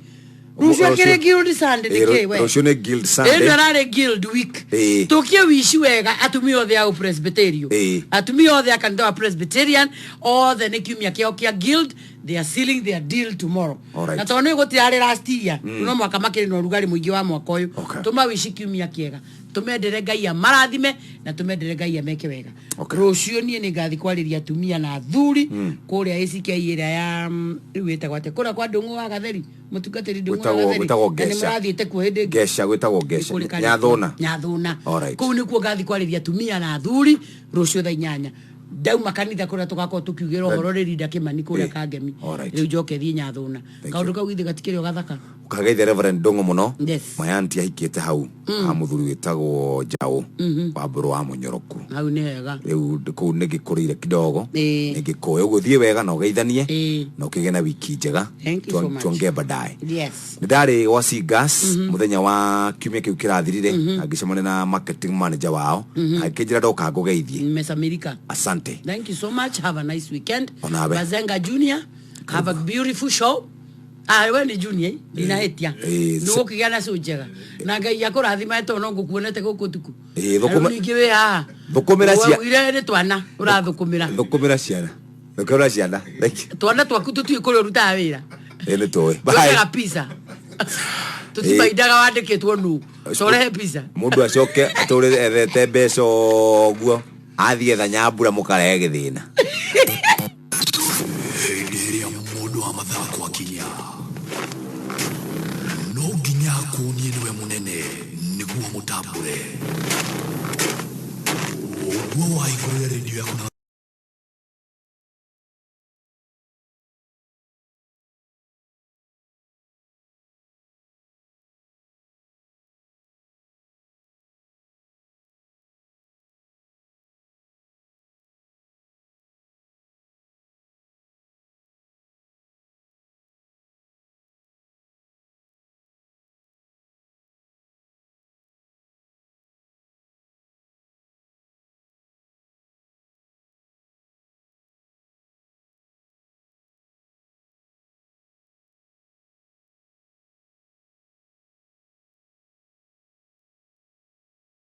rũciũ akĩrĩ Guild Sunday nĩ kĩ we? Rũciũ nĩ Guild Sunday. Ĩno ĩrarĩ Guild week. Tũkie wici wega atumia othe a Presbyterian, atumia othe a kanitha wa Presbyterian othe, nĩ kiumia kĩao kĩa Guild. They are sealing their deal tomorrow. Alright. Na tondũ nĩ gũtirarĩ last year, no mwaka makĩrĩ na ũrugarĩ mũingĩ wa mwaka ũyũ. Tũmawici kiumia kĩega, tũmendere Ngai amarathime na tũmendere Ngai ameke wega. Rũciũ niĩ nĩ ngathi kwarĩria atumia na athuri kũrĩa ACK ĩrĩa ya rĩu ĩtagwo atĩa, kũrĩa kwa Ndũng'ũ wa Gatheri, mũtungatĩri Ndũng'ũ wa Gwĩtagwo Gatheri. gwĩtagwo Na nĩ Ngeca. mũrathiĩte kuo hĩndĩ ĩngĩ. Ngeca, gwĩtagwo Ngeca. Kũrĩ karĩko. Nyathũna. Nyathũna. Alright. Kũu nĩkuo ngathi kwarĩria atumia na athuri rũciũ thaa 8 ndauma kanitha, kũrĩa tũgakorwo tũkiugĩra ũhoro rĩrinda kĩmani kũrĩa Kangemi. Alright. Rĩu njoke thiĩ Nyathũna. Kaũndũ kau githĩ gatikĩrĩ o gathaka? Kageithe Reverend Ndũng'ũ mũno. Yes. Mayanti ahikĩte hau ha mũthuri wĩtagwo Njaũ wa Mbũrũ wa Mũnyoroku. Hau nĩ hega. Rĩu kũu nĩ ngĩkũrĩire kidogo. Nĩ ngĩkũĩ ũguo, thiĩ wega na ũgeithanie na ũkĩgĩe na wiki njega. Thank you so much. Tuongee baadaye. Yes. Nĩ ndarĩ gwa Singas mũthenya wa kiumia kĩu kĩrathirire na ngĩcemania na marketing manager wao, akĩnjĩra ndoka ngũgeithie. Nimesamirika. Asante. Thank you so much, have a nice weekend. Onawe. Bazenga Junior, have a beautiful show. Ah, we nĩ junior, eh? Ndinahĩtia. Nĩ gũkĩgĩa na show njega na Ngai akũrathima, tondũ no ngũkuonete gũkũ tuku. Thũkũma- Rĩu ningĩ wĩ haha. Thũkũmĩra Waugire nĩ twana ũrathũkũmĩra. Thũkũmĩra ciana, thũkũmĩra ciana. Thank you. Twana twaku tũtiũĩ kũrĩa ũrutaga wĩra. Nĩ tũĩ. Tũrehaga pizza, tũtimaindaga wandĩkĩtwo nũ torehe pizza. Mũndũ acoke atũrĩre ethete mbeca ũguo, athiĩ etha nyambura, mũkarehe gĩthĩna. Hĩndĩ ĩrĩa mũndũ wa mathako akinya, no nginya akuonie nĩwe mũnene nĩguo mũtambũre ũguo wahingũrĩra redio yaku na